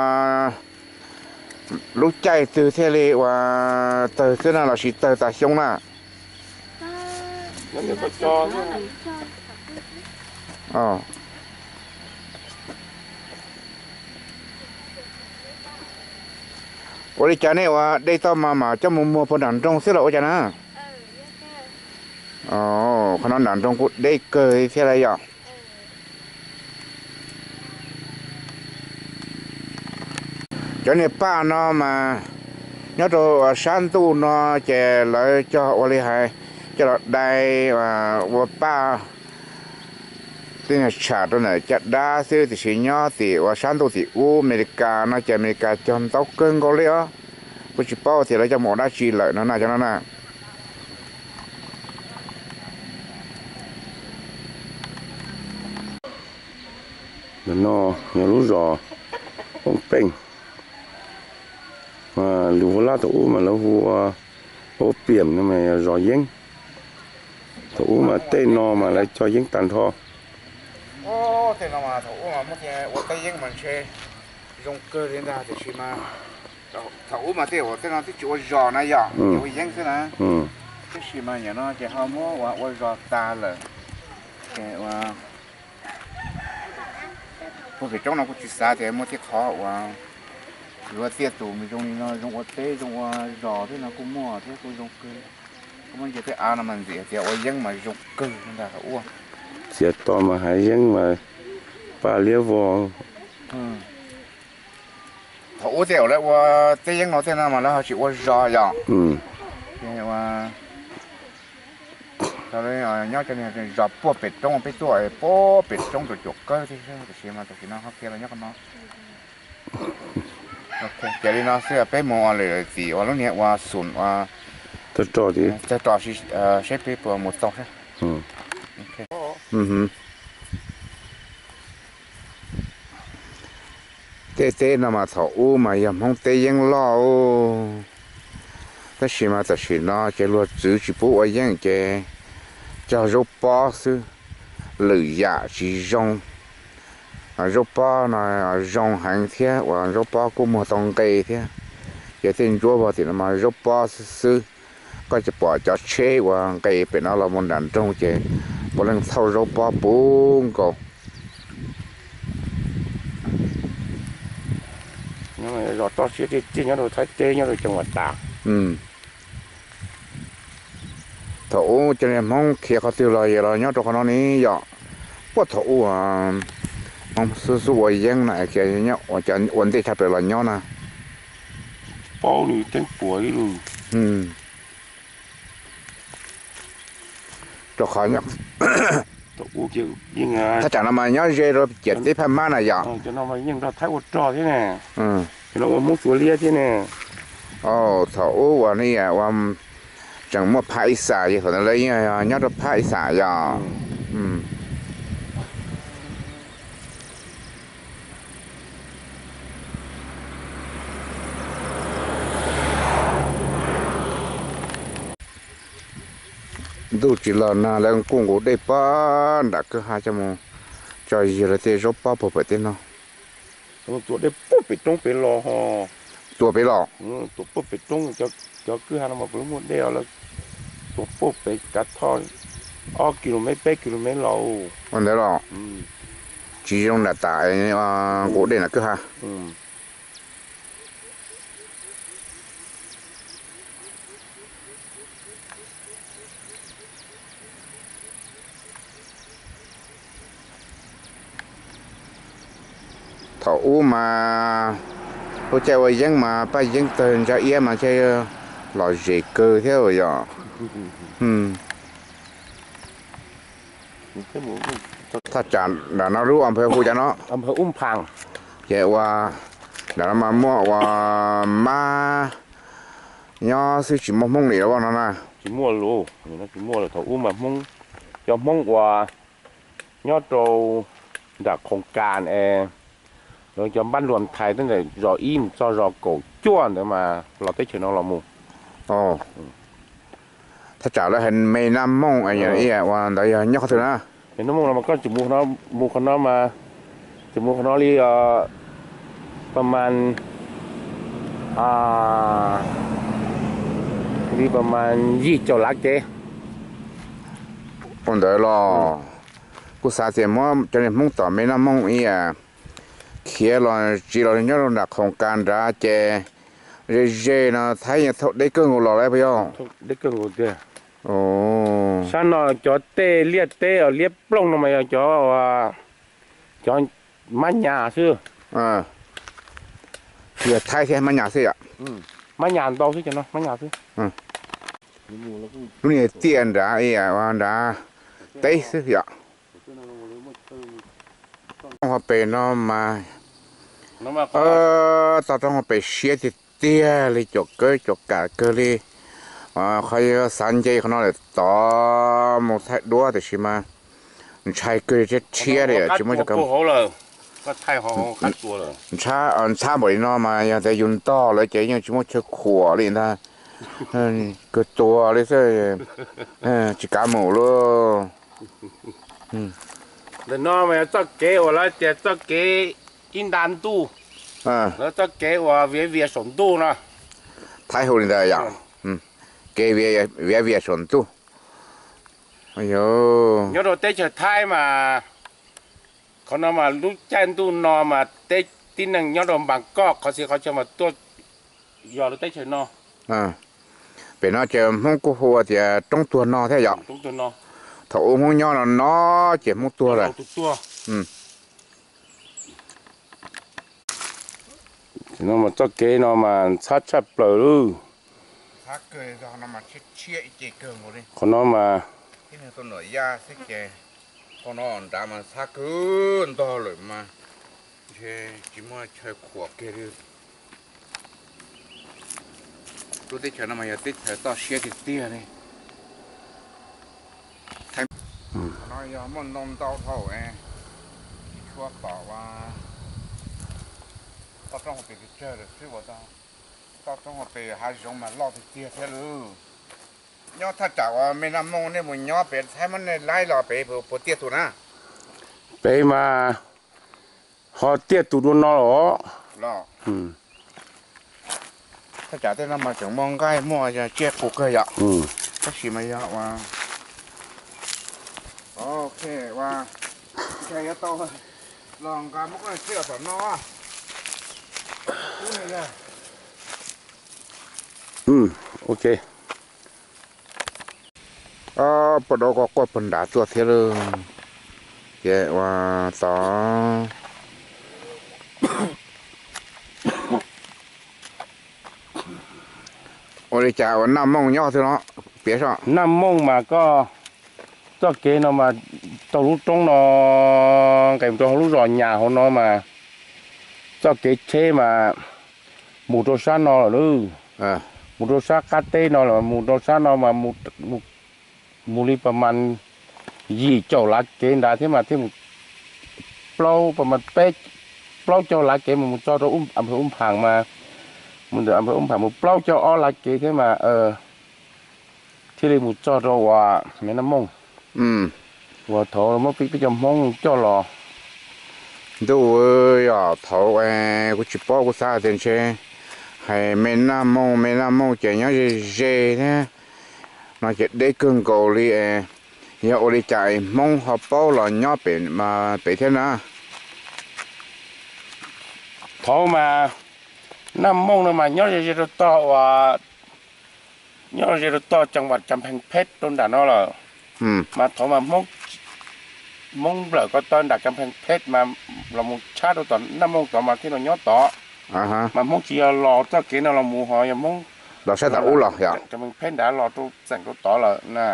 lub caij twg thiaj li ua tawg xwb na los sis tawg tas xyoo na? Ua li cas nej ua de tau mas mam coj mus muag puag nram nroog xwb los ua cas na? Qhov no nram nroog kuj deb kawg thiab lauj yom. Cov niag paj no mas nyob rau sab ntuj no ces lawv cog ua li hais, coj los dai ua paj tej niag tsham rau ntawm caj dab xwb, tiam sis nyob tim ua sab ntuj tim ub Amelikas no ces Amelikas cog ntau kawg nkaus li os. Kuj tsis paub tias lawv coj mus ua dab tsi lawm no na cov no na. Ntawm no yog lub zos Poob Peej, lus Huab Lab thaum ub mas lawv hu ua Poob Peej no mas yog zos yeeb. Thaum ub mas tej no mas lawv cog yeeb tag nrho. Tej no mas thaum ub mas muab ua teb yeeb mas ntshe zoo kawg li ntag, tiam sis mas thaum ub mas tej uas tej no twb tsis ua zos na yom, ua yeeb xwb na. Tab sis mas nim no ces ho muab ua ua zos tas lawm. Ces ua puag pem roob no kuj tsis xav tias muaj tej qhov uas yuav txiaj tus zoo li no, zoo ua teb zoo ua zos thiab no kuj muaj thiab kuj zoo kawg. Kuj muab ntsia tej av no mas ntxim hais tias ua yeeb mas zoo kawg ntag thaum ub. Txias to mas hav yeeb mas paj liab vog. Thaum ub tej uas lawv ua teb yeeb no tej no mas lawv ho tsis ua zos yom. Nyob zos puag pem roob peb tuaj puag pem roob rau cuam kawg thiab, tiam sis mas tam sim no ho kiag los nyob qhov no. Ces li no xwb, peb mus lwm tim uas lub niag ua xum ua tawg ros seb peb puas mus tau thiab. Tej teb no mas thaum ub mas yog Hmoob teb yeeb loj, tab sis mas tam sim no ces luag txwv tsis pub ua yeeb ces cog zaub pob xwb, lwm yam tsis zoo. Zaub pob no zoo heev thiab uas zaub pob kuj muag tau nqe thiab. Ces tej ntsuab vog tim no mas zaub pob xwb xwb. Koj pom cov tsheb uas nqes pem no los mus nram nroog ces puav leej thauj zaub pob puv nkaus. Zos toj siab tiag tiag nyob rau Thaib teb nyob rau Ceeb Vam tas. Thaum ub cov niag Hmoob khiav qhov twg los los nyob rau qhov no ne yom. Puag thaum ub Hmoob xub xub ua yeeb na, ua ntej tshaj plaws los nyob na. Paub nws teeb puas ib lus. Rau qhov thaj tsam no mas nyob ze rau ciam teb Phaj Mab na yom. Cov no mas yeej nrog Thaib ua rog thiab ne. Cov no ua Hmoob Suav liab thiab ne. Thaum ub uas ua tseem muaj Phaj Ib Xam, yog thaum ntawd lawv yeej nyob rau Phaj Ib Xam yom. Ntuj tsis los nag lawv kuj nqus dej puag nram kwj ha coj mus tso yawg lawv tej zaub pob puag pem tej no. Tuav dej puag pem roob pem los ho. Tuav pem los? Tuav puag pem roob, cov kwj ha no mas puav leej muaj dej os, lawv tuav puag pem kav thoj ob ki lo mev peb ki lo mev los. Ua ntawd los? Tsis zoo nram tas nqus dej nram kwj ha. Thaum ub mas lub caij ua yeeb mas paj yeeb tawg ntsa iab mas ntshe lom zem kawg thiab yom. Thaj tsam nram no lub as nphaw hu cas no? Ces ua nram no mas muaj ua mab nyob xwb tsis muaj Hmoob li los no na. Tsis muaj lus, tsis muaj lus. Thaum ub mas Hmoob, cov Hmoob uas nyob rau nram Khoos Kas es lawv cov npab luag thais teb ntawm zos ib mus txog zos kaum cuaj ntawd mas los teb chaws no los mus. Thaj tsam lawv hais me Naj Mooj ua ntawd yog nyob qhov twg na? Naj Mooj no mas koj tsis mus qhov no mas, tsis mus qhov no li, pa mas, li pa mas yim caum lav kev. Ua ntawd los kuj xav tias muab cov niag Hmoob tom me Naj Mooj ib yam khiav los tsiv los nyob rau nram Khoos Kas nrad ces ze ze no Thaib yeej thauj deb kawg nkaus los lawm puas yog? Deb kawg nkaus tiag. Sab no cov tej liaj teb os, liab plooj no mas yog cov, cov Mab Nyas xwb. Yog Thaib thiab Mab Nyas xwb yom? Mab Nyas ntau xwb, cov no Mab Nyas xwb. Lub niag tiaj nrad, nrad teb xwb yom. Toj roob hauv pes no mas, toj roob hauv pes siab tiag tiag li, cuam kawb cuam kam kawg li. Qhov xav nce qhov no lawm tod mus thaij duab tiam sis mas ntshai kawg li, tshiab tshiab li tsis muaj, ntshab npaum li no mas yog tias yus ntog lawm ces yeej tsis muaj chaw khuam li ntag. Kawg tuag li xwb, tsis kav mus lauj. Ntawm no mas yog txoj kev uas lawv tias txoj kev ib nta ntuj, lawv txoj kev uas viav vias saum ntuj no. Thaib hu li ntawd yom? Kev viav vias saum ntuj. Nyob rau teb chaws Thaib mas qhov no mas lub caij ntuj no mas tib neeg nyob rau Npas Koj qhov txhia qhov chaw mas tuaj yos rau teb chaws no. Pem no ces Hmoob kuj hu tias roob tuag no thiab yom? Thaum ub Hmoob nyob no no ces Hmoob tuag lawm. No mas txoj kev no mas ntxhab tshaj plaws lawm. Qhov no mas, no nrad mas ntxhab kawg ntog lawm mas ntshe tsis muaj chaw khuam kiag li. Lub teb chaws no mas yog teb chaws toj siab tiag tiag li. No yog muaj ntoo ntau dhau, tsis tshua pom toj roob hauv pes pes tsawg lawm xwb uas toj roob hauv pes hav zoov mas loj tiag tiag thiab lawm. Nyob thaj tsam uas me Naj Mooj nej mus nyob pem Thaib muab nej laib los pem puas tiaj tus na? Pem mas ho tiaj tus dua no los. Thaj tsam tej no mas tseem muaj nqaij muaj tsiaj qus kawg yom. Tab sis mas yog ua, ok, ua, ntshe yuav tau los nqa muab koj niag tsiaj los tom no. Ok. Puag dau ko quaj puag nrad tuaj thiab lawm. Ces ua tod, ua li cas ua Naj Mooj nyob twg no? Piav saib. Naj Mooj mas koj, txoj kev no mas taug lub roob no nqes mus rau hauv lub zos Nyas hauv no mas txoj kev tsheb mas mus rau sab no lawm, mus rau sab qab teb no lawm, mus rau sab no mas mus li pas mas yim caum lav kev nrad thiab mas thiaj mus plaub pas mas peb, plaub caug lav kev mas mus txog rau Ub Phaam mas, mus ntawm Ub Phaam mus plaub caug ob lav kev thiab mas thiaj li mus txog rau uas me Naj Mooj uas thaud muab peb cov Hmoob coj los. Ntuj, yog thaud kuv tsis paub, kuv xav tias ntshe hais me Naj Mooj, me Naj Mooj ces nyob ze ze thiab no ces deb kawg nkaus li. Yog ua li cas Hmoob ho paub los nyob pem thiab na? Thaud mas Naj Mooj no mas nyob ze ze rau tog uas, nyob ze rau tog cov vaj Kam Pheej Phet rau nram no lawm. Mas thaud mas Hmoob nplawm ko taw nram Kam Pheej Phet mas los mus tshab rau tom Naj Mooj tod mas thiaj los nyob tod. Mas Hmoob tsis yog los txoj kev no los mus ho yog Hmoob los sab tom ub los yog Kam Pheej Phet nrad los rau txeem rau tod lawm na.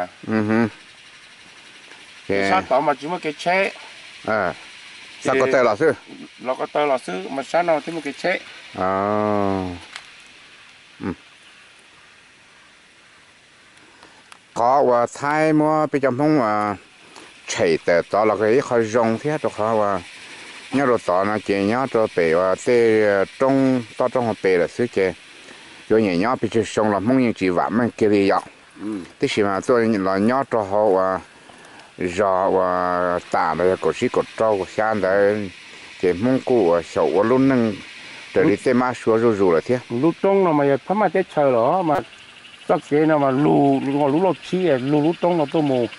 Ces sab tod mas tsis muaj kev tsheb, xav ko taw los xwb, los ko taw los xwb mas sab no thiaj muaj kev tsheb. Qhov uas Thaib muab peb cov Hmoob uas tshem tawm tod los yog ib qho zoo thiab, rau qhov uas nyob rau tod no ces nyob rau pem uas tej roob toj roob hauv pes lawm xwb ces yuav nyiam nyob pes tsawg xyoo los Hmoob yeej tsis vam meej kiag li yom. Tiam sis mas tuaj los nyob rau hauv uas zos uas tam ntawd yog kaum tsib kaum rau kaum xya ntawd ces Hmoob kuj uas xyaum ua lub neej raws li tej mab suav zuj zus lawm thiab. Lub roob no mas yog Phab Maj teb chaws los mas txoj kev no mas lug lub lauj tshib lug lub roob no tuaj mus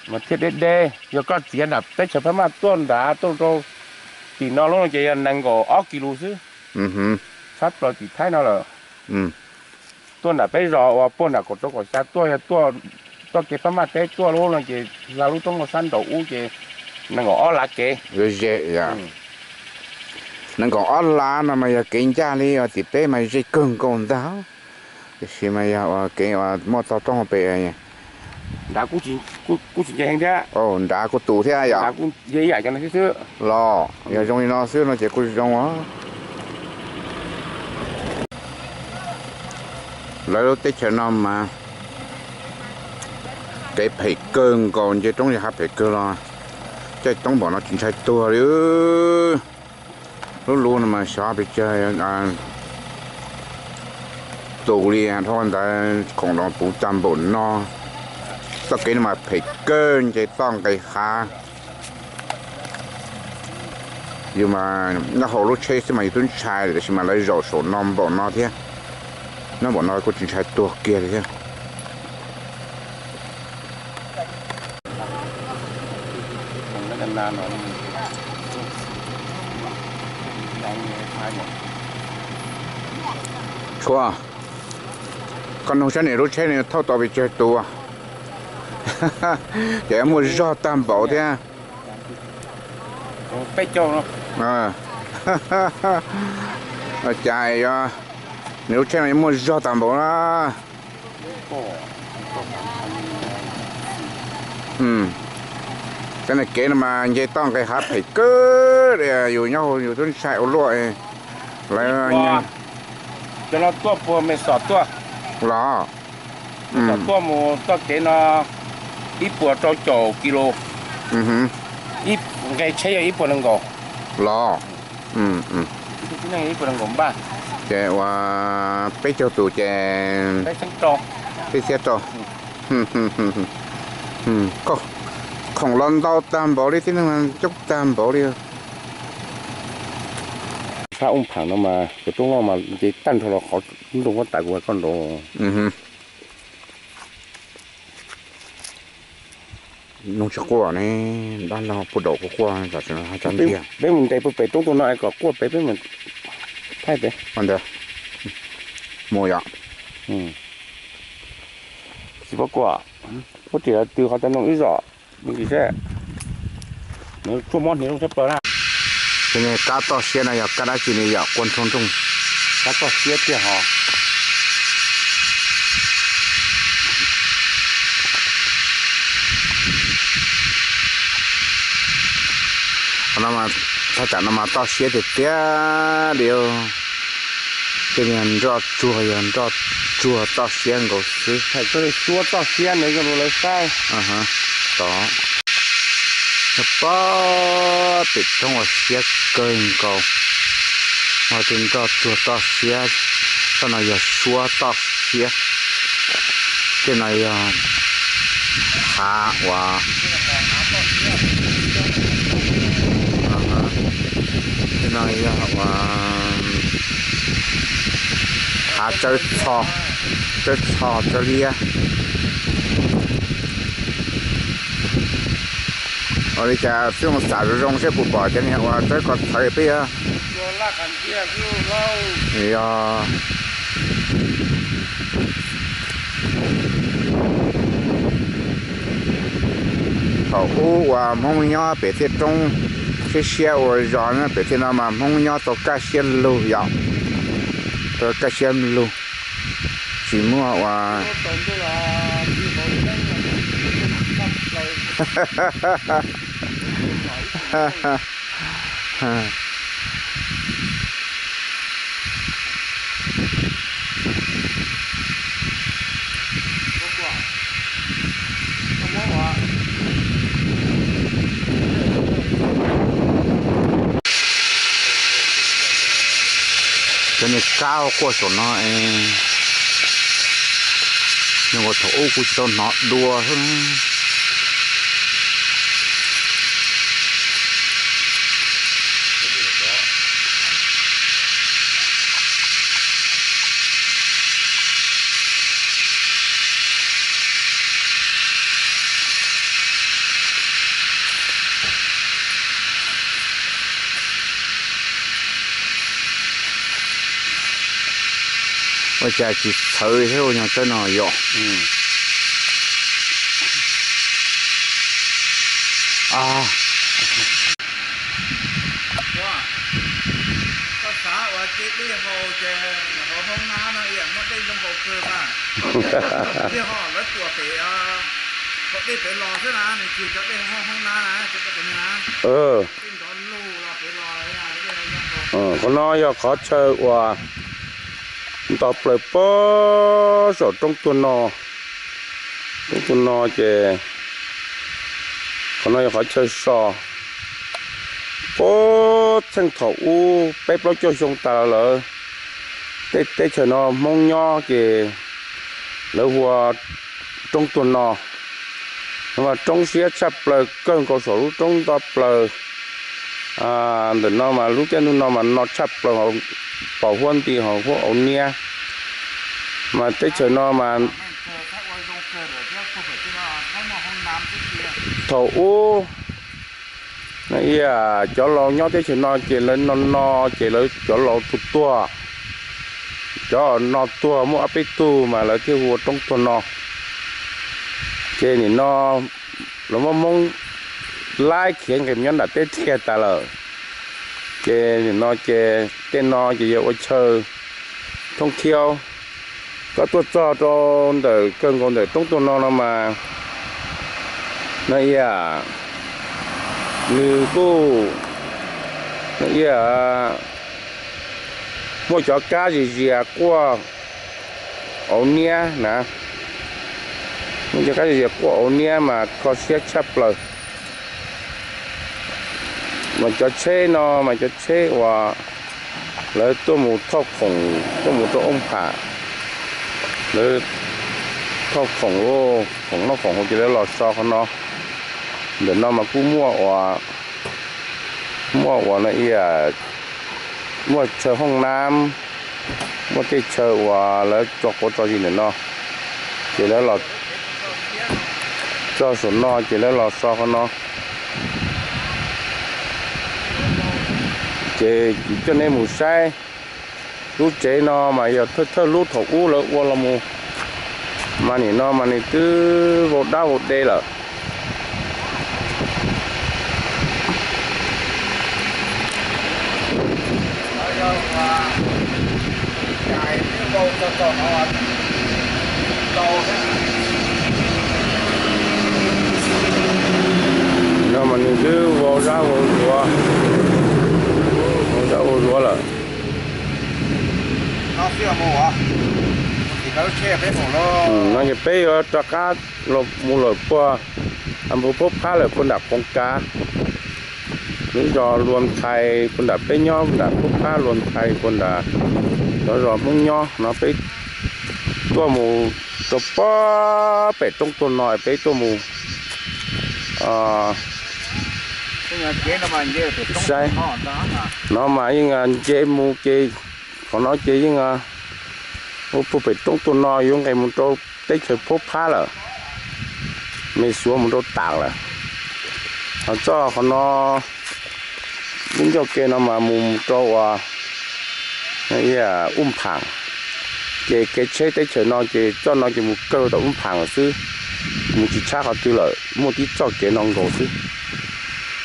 mas thiaj deb deb. Yog koj txiav nram teb chaws Phab Maj tuaj nrad tuaj rau tim no lub no ces yog nees nkaum ob kis lus xwb, sab plaws tim Thaib no lawm. Tuaj nram peb zos uas puag nram kaum rau kaum xya tuaj, yog tuaj txoj kev Phab Maj teb tuaj lub no ces hla lub roob no sab nraum ub ces nees nkaum ob lav kev. Ze, nees nkaum ob lav no mas yog kev ncaj li uas tim peb mas ze kawg nkaus ntag. Tiam sis mas yog uas kev uas muaj tog roob pem nrad kuj tsis nce heev thiab, nrad kuj tus thiab yom. Los yog zoo li no xwb no ces kuj zoo os. Lawv lub teb chaws no mas kev phem kawg nkaus, nce roob nce hav phem kawg los caij toob npaum no tsis ntshai tuag li. Lub lub no mas xyov pes tsawg tus li dhau ntawd khoom los puv tag npaum no. Txoj kev no mas phem kawg, nce toj nqes hav. Yus mas nyob hauv lub tsheb xwb mas yus twb ntshai lawm, tab sis mas lawv zaum saum no npaum no thiab, nyob npaum no kuj tsis ntshai tuag kiag li thiab. Tshuav, koj nug saib niam lub tsheb no thauj tau pes tsawg tus, ces muaj zog tag npaum thiab. Cas yog niam lub tsheb no muaj zog tag npaum na. Tej kev no mas nce toj nqes hav phem kawg li, yus nyob hauv yus twb ntshai ua luaj. Lawv cov no tuaj puag Me Xom tuaj los, Me Xom tuaj mus txoj kev no ib puas rau caum kis lus, nqe tsheb yog ib puas nees nkaum los, ib puas nees nkaum npaj. Ces ua peb caug tus ces peb txhiab rau. Khoom los ntau tag npaum li, tib neeg coob tag npaum li. Sab Ub Phaam no mas cov roob loj mas nce tag nrho los qhov nroog huab tais kuv hais koj nraud. Nug tsis quaj ne, dab laug puag daum quaj quaj, tsam ntiag. Peb mus nres puag pem roob tuaj no es kom quaj pem peb mus. Mus yom. Tsis paub kua, puab ris tw qhov cov ntoo ib zom, seb tshuaj mob hniav zoo tshaj plaws na. Kab toj siab no yog kab dab tsi ne yom, kua ntxhoo nrooj? Kab toj siab tiag hos. Thaj tsam no mas toj siab tiag tiag li. Tej niag nroj tsuag yog nroj tsuag toj siab nkaus xwb. Thaum toj siab toj siab ntawd zoo lawv saib. Tod, pob pem roob ua siab kawg nkaus. Ua tej nroj tsuag toj siab, toj no yog suab toj siab. Tej no yog hav uas, tej no yog uas hav tsawb txho, tsawb txho tsawb liab. Ua li cas xwb mus xav zoo zoo seb puas pom cov niag uas tsawb ko txhawv peb. Yog thaum ub uas Hmoob nyob pem thiaj roob siab siab ua zos, pem thiaj no mas Hmoob nyob tau kaj siab lug yom, tau kaj siab lug, tsis muaj uas Cov niag kab quaj saum no es, nyob ua thaum ub kuv tsis tau hnov dua xwb. Ua cas tsis txhawv thiab ua nyuag tsawb no yom? Koj xav ua ces dej haus ces hauv hoob nab no muaj dej zoo haus kawg mas. Dej ho lawv tuam pem, haus dej pem los xwb na, nws tsis cov dej hoob nab na, cov dej pem na. Qhov no yog qhov chaw uas nto plaws puag saum roob tuag no. Roob tuag no ces qhov no yog qhov chaw so. Puag txheej thaum ub peb plaub caug xyoo tas los lawm, tej teb chaws no Hmoob nyob ces lawv hu ua roob tuag no. Mas roob siab tshaj plaws kawg nkaus saum lub roob nto plaws. Ntawm no mas lub caij ntuj no mas no tshaj plaws, pom huab nti ho huab auv niab. Mas teb chaws no mas thaum ub cov laus nyob teb chaws no ces lawv no no ces lawv cov laus tuag tuag, cov no tuag muaj ob peb tug mas lawv thiaj hu ua roob tuag no. Ces nim no lawv muab Hmoob laib khiav nqis nyob nram teb tiag tas lawm. Ces nim no ces tej no ces yog ua chaw thoob thiab. Koj tuaj txog rau ntawm kawg nkaus ntawm roob tuag no no mas, no ib yam, nws kuj, no ib yam, muaj cov kab zias zias quaj auv niab na. Muaj cov kab zias zias quaj auv niab mas kho siab tshaj plaws. Mas cov tsheb no mas cov tsheb uas lawv tuaj mus thauj khoom, tuaj mus rau Ooj Pham, lawv thauj khoom, khoom noj khoom haus ces lawv los so qhov no. Ntawm no mas kuj muaj uas, muaj uas no ib yam, muaj chaw hoob nab, muaj tej chaw uas lawv tso quav tso zis ntawm no, ces lawv los txog saum no ces lawv los so qhov no. Ces coj nej mus saib Lub tsev no mas yog thawj thawj lub thaum ub lawv ua los mus, mas nim no mas nws twb vau dab vau de lawm. No mas nws twb vau dab vau duav, vau dab vau duav lawm. No ces peb yuav rov qab los mus lawm puag, mus pub phab lawm puag nram Qoov Kav. Lub zos Luas Nthais puag nram peb nyob, nram pub phab Luas Nthais puag nram cov zos Hmoob nyob no peb tuaj mus rau puag pem roob tuaj no peb tuaj mus saib. No mas yeej nce mus ces qhov no ces yeej ua puag pem roob tuaj no yuav nqes mus rau teb chaws pub phab lawm, me suav mus rau tas lawm. Ho txoj qhov no lub ncauj ke no mas mus rau uas Ub Phaam, ces kev tsheb teb chaws no ces txoj no ces mus kawg tom Ub Phaam lawm xwb, mus tsis tshab qhov twg lawm, muaj tib txoj kev no nkaus xwb.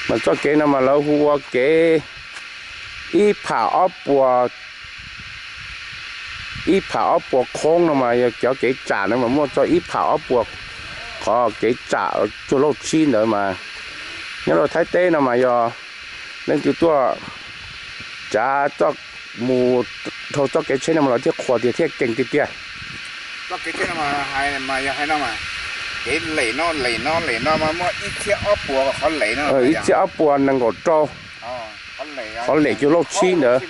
Mas txoj kev no mas lawv hu ua kev ib pham ob puas ib pham ob puas khoob no mas yog cov kev tsam no mas muaj txog ib pham ob puas qhov kev tsam cuag lauj tshib ntawd mas nyob rau Thaib teb no mas yog leej twg tuaj tsav mus dhau txoj kev tsheb no mas los thiaj qhuas tiag thiaj keeg tiag tiag. Ib txhiab ob puas nees nkaum rau, qhov lem cuag lauj tshib ntawd.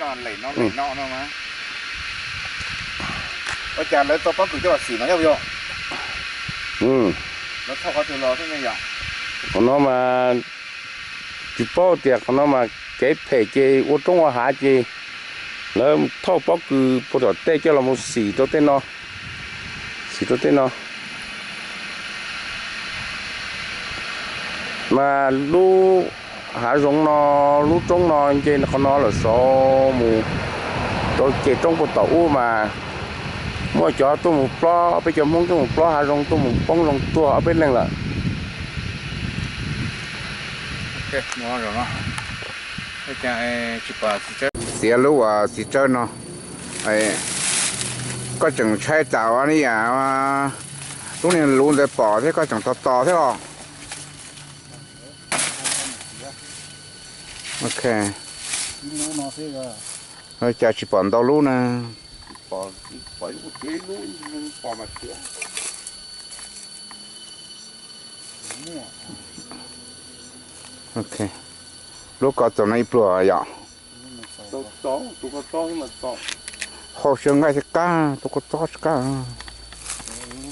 Qhov no mas tsis paub tias qhov no mas kev phem ces ua roob ua hav ces lawv thauj pob kws puag tom tej coj los mus xim rau tej no, xim rau tej no. Mas lub hav zoov no, lub roob no nce qhov no lawm saud mus rau ces roob puag tom ub mas muaj cov tuaj mus plob, peb cov Hmoob tuaj mus plob hav zoov tuaj mus poob zoo tuag ob peb leeg lawm. Txiav lub uas txiv tsawb no, koj tseem ntshai tas ua li yam lub niag luv ntawd pom thiab koj tseem tos tos thiab os. Ok, cas tsis pom ntau lub na. Ok, lub ko txaus no ib pluag yom. Hau siab nqaij thiab qab, tus ko txob tsis qab.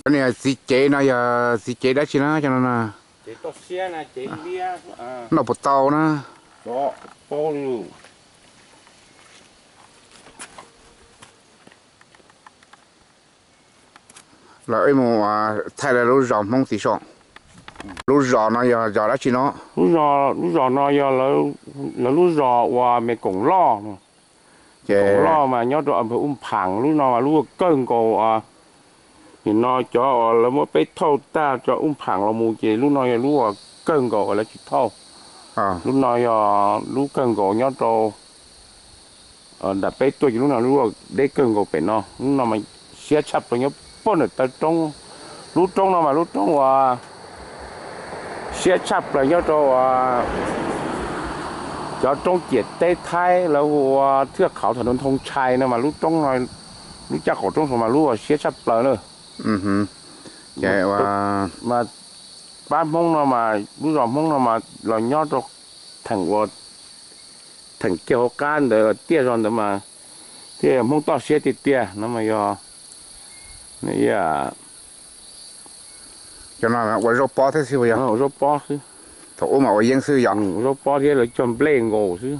Niag txiv cev no yog txiv cev dab tsi na cov no na? Noj puas tau na? Los wb mus thaij lawv lub zos Hmoob tim saum. Lub zos no yog zos dab tsi no? Lub zos no yog lawv lub zos uas me koom loj, koom loj mas nyob rau a npawg Ub Phaam. Lub no mas lub ua kawg nkaus, nim no cov uas lawv muab peb thauj tag rau Ub Phaam los mus ces lub no yog lub uas kawg nkaus uas lawv tsis thauj. Lub no yog lub kawg nkaus nyob rau nram peb tuaj ces lub no lub uas deb kawg nkaus pem no. Lub no mas siab tshaj plaws nyob puag nram taw roob. Lub roob no mas lub roob uas siab tshaj plaws nyob rau uas cov roob ciam teb Thaib lawv hu ua thwj qhauv thaum ntawd Nthoo Tshai no mas lub roob no, lub caj qaum roob saud mas lub uas siab tshaj plaws na. Mas pab Hmoob no mas lub zos Hmoob no mas los nyob rau theem uas theem kiag hauv qab ntawd tiaj zog ntawd mas thiaj Hmoob toj siab tiag tiag no mas yog cov no ua zaub pob thiab xwb, ua zaub pob xwb. Thaum ub mas ua yeeb xwb yom. Ua zaub pob thiab lawv cog nplej nkaus xwb.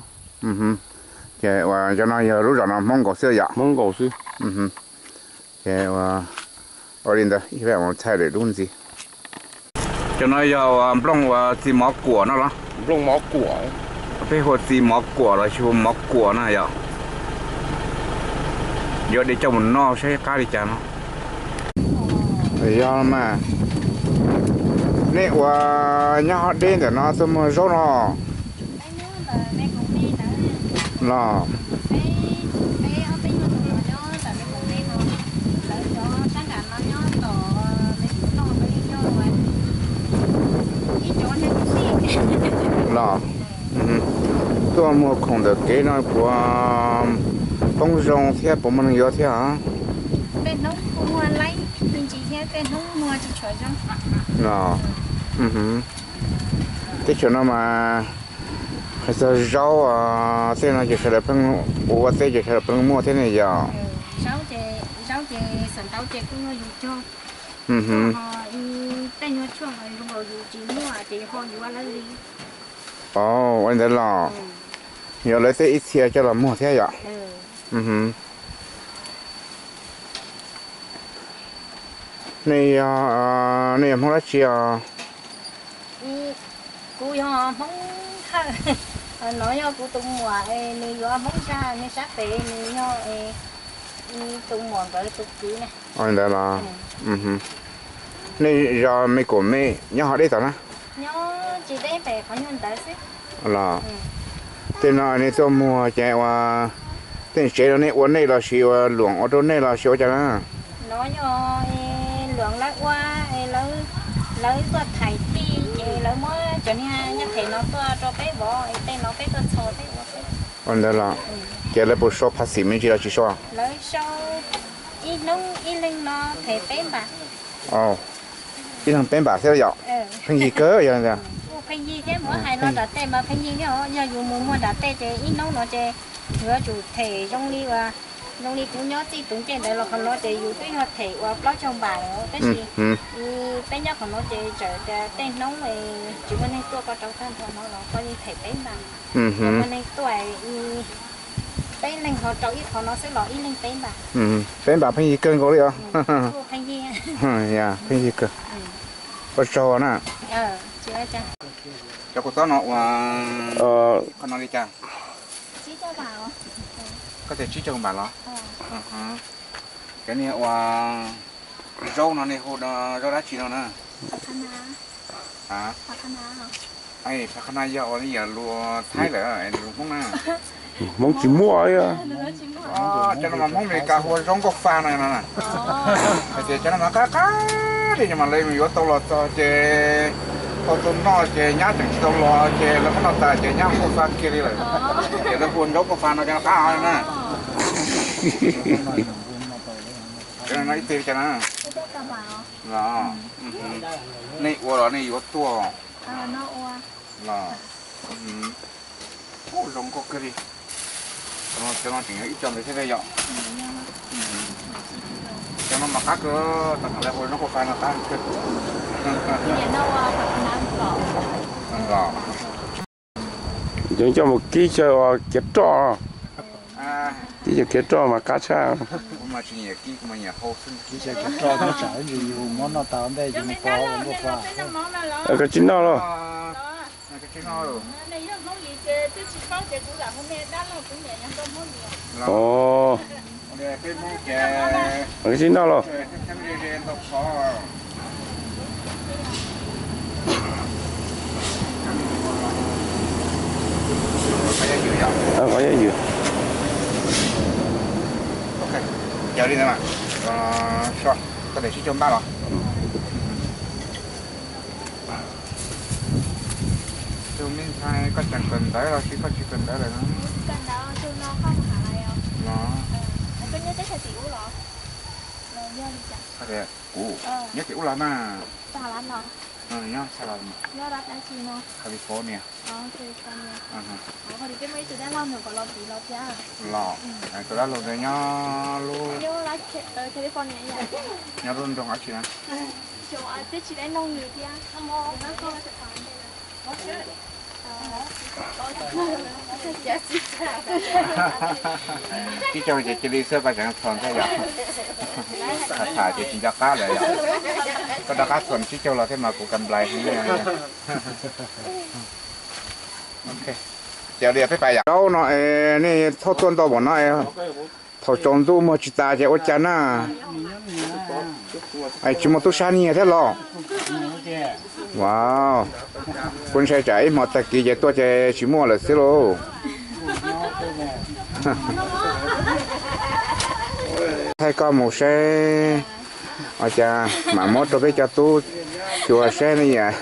Ces ua cov no yog lub zos no Hmoob nkaus xwb yom. Hmoob nkaus xwb. Ces ua li ntawd ib pliag mus thaij lwm lub ntxiv. Cov no yog ua nplooj ua txiv mov kuam no los? Nplooj mov kuam. Peb hu txiv mov kuam los tsis hu mov kuam na yom? Yuav de coj mus noj saib qab li cas no. Yog mas, nej ua nyob hov deb ntawm no tuaj muag zaub no los? Los, tuaj muag khoom ntawm kev no puas poob zoo thiab puas muaj neeg yuav thiab? Los, teb chaws no mas hais txog zaub, tej no ces sawv daws pheej ua teb ces sawv daws pheej muaj thiab ne yom? Ua li ntawd los yog lawv tej ib txhia coj los muag thiab yom? Nej, nej yog Hmoob dab tsi os? Kuv yog Hmoob Thawj. No yog kuv tus muam, nws yuav Hmoob Zaj, nws sab pem nws yog tus muam nkawd tus kwv na. Ua li ntawd los, nej yog me kaum me nyob hov deb tod na? Nyob tsis deb pem qhov nyuag ntawd xwb. Los, tej no nej tuaj muag ces ua, tej tsev no nej ua nej los sis ua luam ua rau nej los sis ua cas na? No yog luam lawv ua, lawv tuaj thaiv tij ces lawv muab cov niag nyob them no tuaj rau peb vov, tej no peb tuaj txhos peb ua xwb. Ua ntawd los, ces lawv puas sau phaj xim me ntsis los tsis sau? Lawv sau, ib hnub ib leeg no them peb npam. Ib leeg peb npam xwb yom? Pheej yig kawg yog. Pheej yig thiab, muab hais no nram tej mas pheej yig thiab. Yog yus mus muag nram tej ces ib hnub no ces yuav tsum them zoo li uas, zoo li kuv nyob txij tus ncej ntawd los qhov no ces yus twb yog them uas plaub caug npam lawm, tab sis peb nyob qhov no ces txawm tias tej hnub tsis muaj neeg tuaj koj rau tag nrho no los koj yeej them peb npam. Muaj neeg tuaj peb leeg ho rau ib qho no xwb los ib leeg peb npam. Peb npam pheej yig kawg nkaus li os. Pheej yig kawg. Ua tsaug na. Cov kua txob no ua qhov no li cas? Koj tias tsib caug npam los? Cov niag ua zaub no nej hu zaub dab tsi no na? Phas khana yog ua li yam lus Thaib lawm lus Hmoob na. Hmoob tsis muaj. Cov no mas Hmoob Amelikas hu ua zaub nkauj fa no no. Hais tias cov no mas qab qab li mas lawv yuav tau los txog ces tau tuaj noj ces nyab tseem tsis tau los ces lawv muab noj tas ces nyab nkauj fa kiag li lawm. Ces lawv hu ua zaub nkauj fa no cov no qab na. Cov no ib teg li cas na? Los, nej ua los nej yuav tuaj los? Ub, zoo nkauj kawg li. Cov no tseem yog ib co ntawd thiab yom? Cov no mas qab kawg, tam sim no hu ua zaub nkauj fa no qab kawg. Cov coj mus kib chaw ua kiav roj, kib chaw kiav roj mas qab tshaj. Koj tsis noj los? Koj tsis noj los? Qhov yob ywm. Yog li ntawd mas, koj tias tsib caug npab los? Tus me ntxhais, koj tseem kawm ntawv los sis koj tsis kawm ntawv lawm no? Kuv nyob tim ub los mas. Nyob California. Los, tus dab laug ntawd nyob lub, nyob lub nroog dab tsi na? Tsib caug ces cia li xwb, koj tseem txhuam thiab yom? Tham tham ces tsis nco qab lawm yom? Koj rov qab txhuam tsib caug los thiab mas kuv kam nplais heev li. Ces li peb pais yom. Zaub no es nej thauj tuaj ntau npaum no es Thaum tsaus ntuj muag tsis tas ces ua cas na? Tsis muaj tub sab nyiag thiab los? Wow, kuv ntshai tsam ib hmo tag kis ces tuaj ces tsis muaj lawm xwb lauj. Thaij koj mus saib, ua cas mam muab rau peb cov tub xyuas saib ne yom.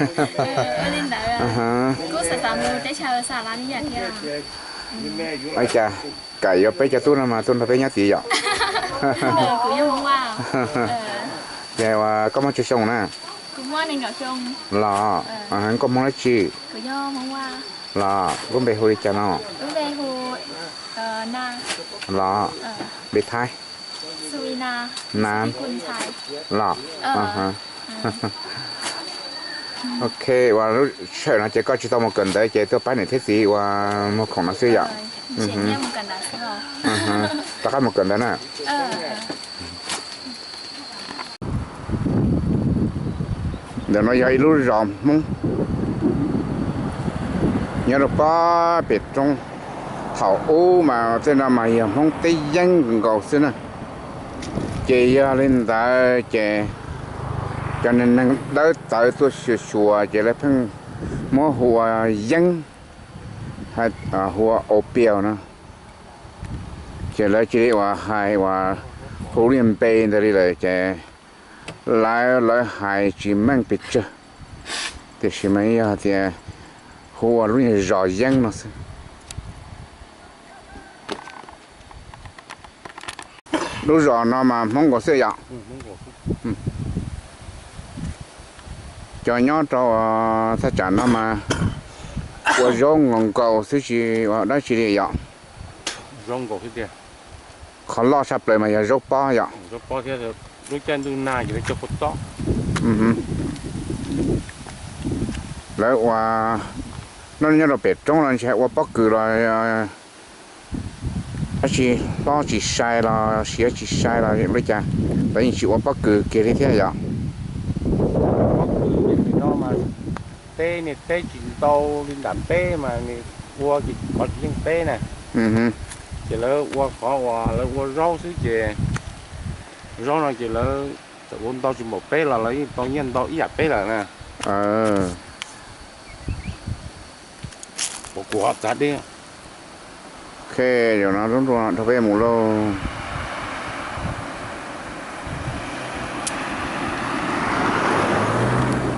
Ua cas kam yuav peb cov tub no mas tuaj nrog peb nyob tid yom. Ces koj muaj tsawg xyoo na? Los, koj Hmoob dab tsi? Los, lub npe hu li cas no? Los, npe Thaib? Na. Los. Ok, ua lub sij hawm no ces koj tsis tau mus kawm ntawv ces tuaj pab niam thiab txiv ua muag khoom no xwb yom. Rov qab mus kawm ntawv na. Ntawm no yog ib lub zos Hmoob nyob rau pob pem roob. Thaum ub mas tej no mas yog Hmoob teb yeeb nkaus xwb na. Ces yog li ntawd ces cov neeg dawb txawv tuaj xyuas xyuas ces lawv pheej muab hu ua yeeb, hu ua opium no. Ces lawv cia li uas hais uas hu lub npe ntawd li lawm ces lawv, lawv hais tsis meej pes tsawg, tiam sis mas yog tias hu ua lub zos yeeb no xwb. Lub zos no mas Hmoob nkaus xwb yom. Cov nyob rau thaj tsam no mas ua zaub nkaus nkaus xwb tsis ua dab tsi li yom. Qhov loj tshaj plaws mas yog zaub pob yom. Lub caij ntuj nag ces lawv cog kua txob. Lawv ua, nyob rau pem roob los ntshe ua pob kws los dab tsi, hlob tsis sai los siav tsis sai los li cas, lawv yeej tsis ua pob kws kiag li thiab yom. Pob kws no mas teb niag teb tsis ntau li nram peb mas nws ua ces qhov tsis yeej peb na. Ces lawv ua qhov uas lawv ua zaub xwb ces zaub no ces lawv txawm ua ntau tsis npaum peb los lawv yeej tau nyiaj ntau ib yam peb lawm na. Ua kuv txav deb. Ok, zaum no lub ntuj no rau peb mus lauj.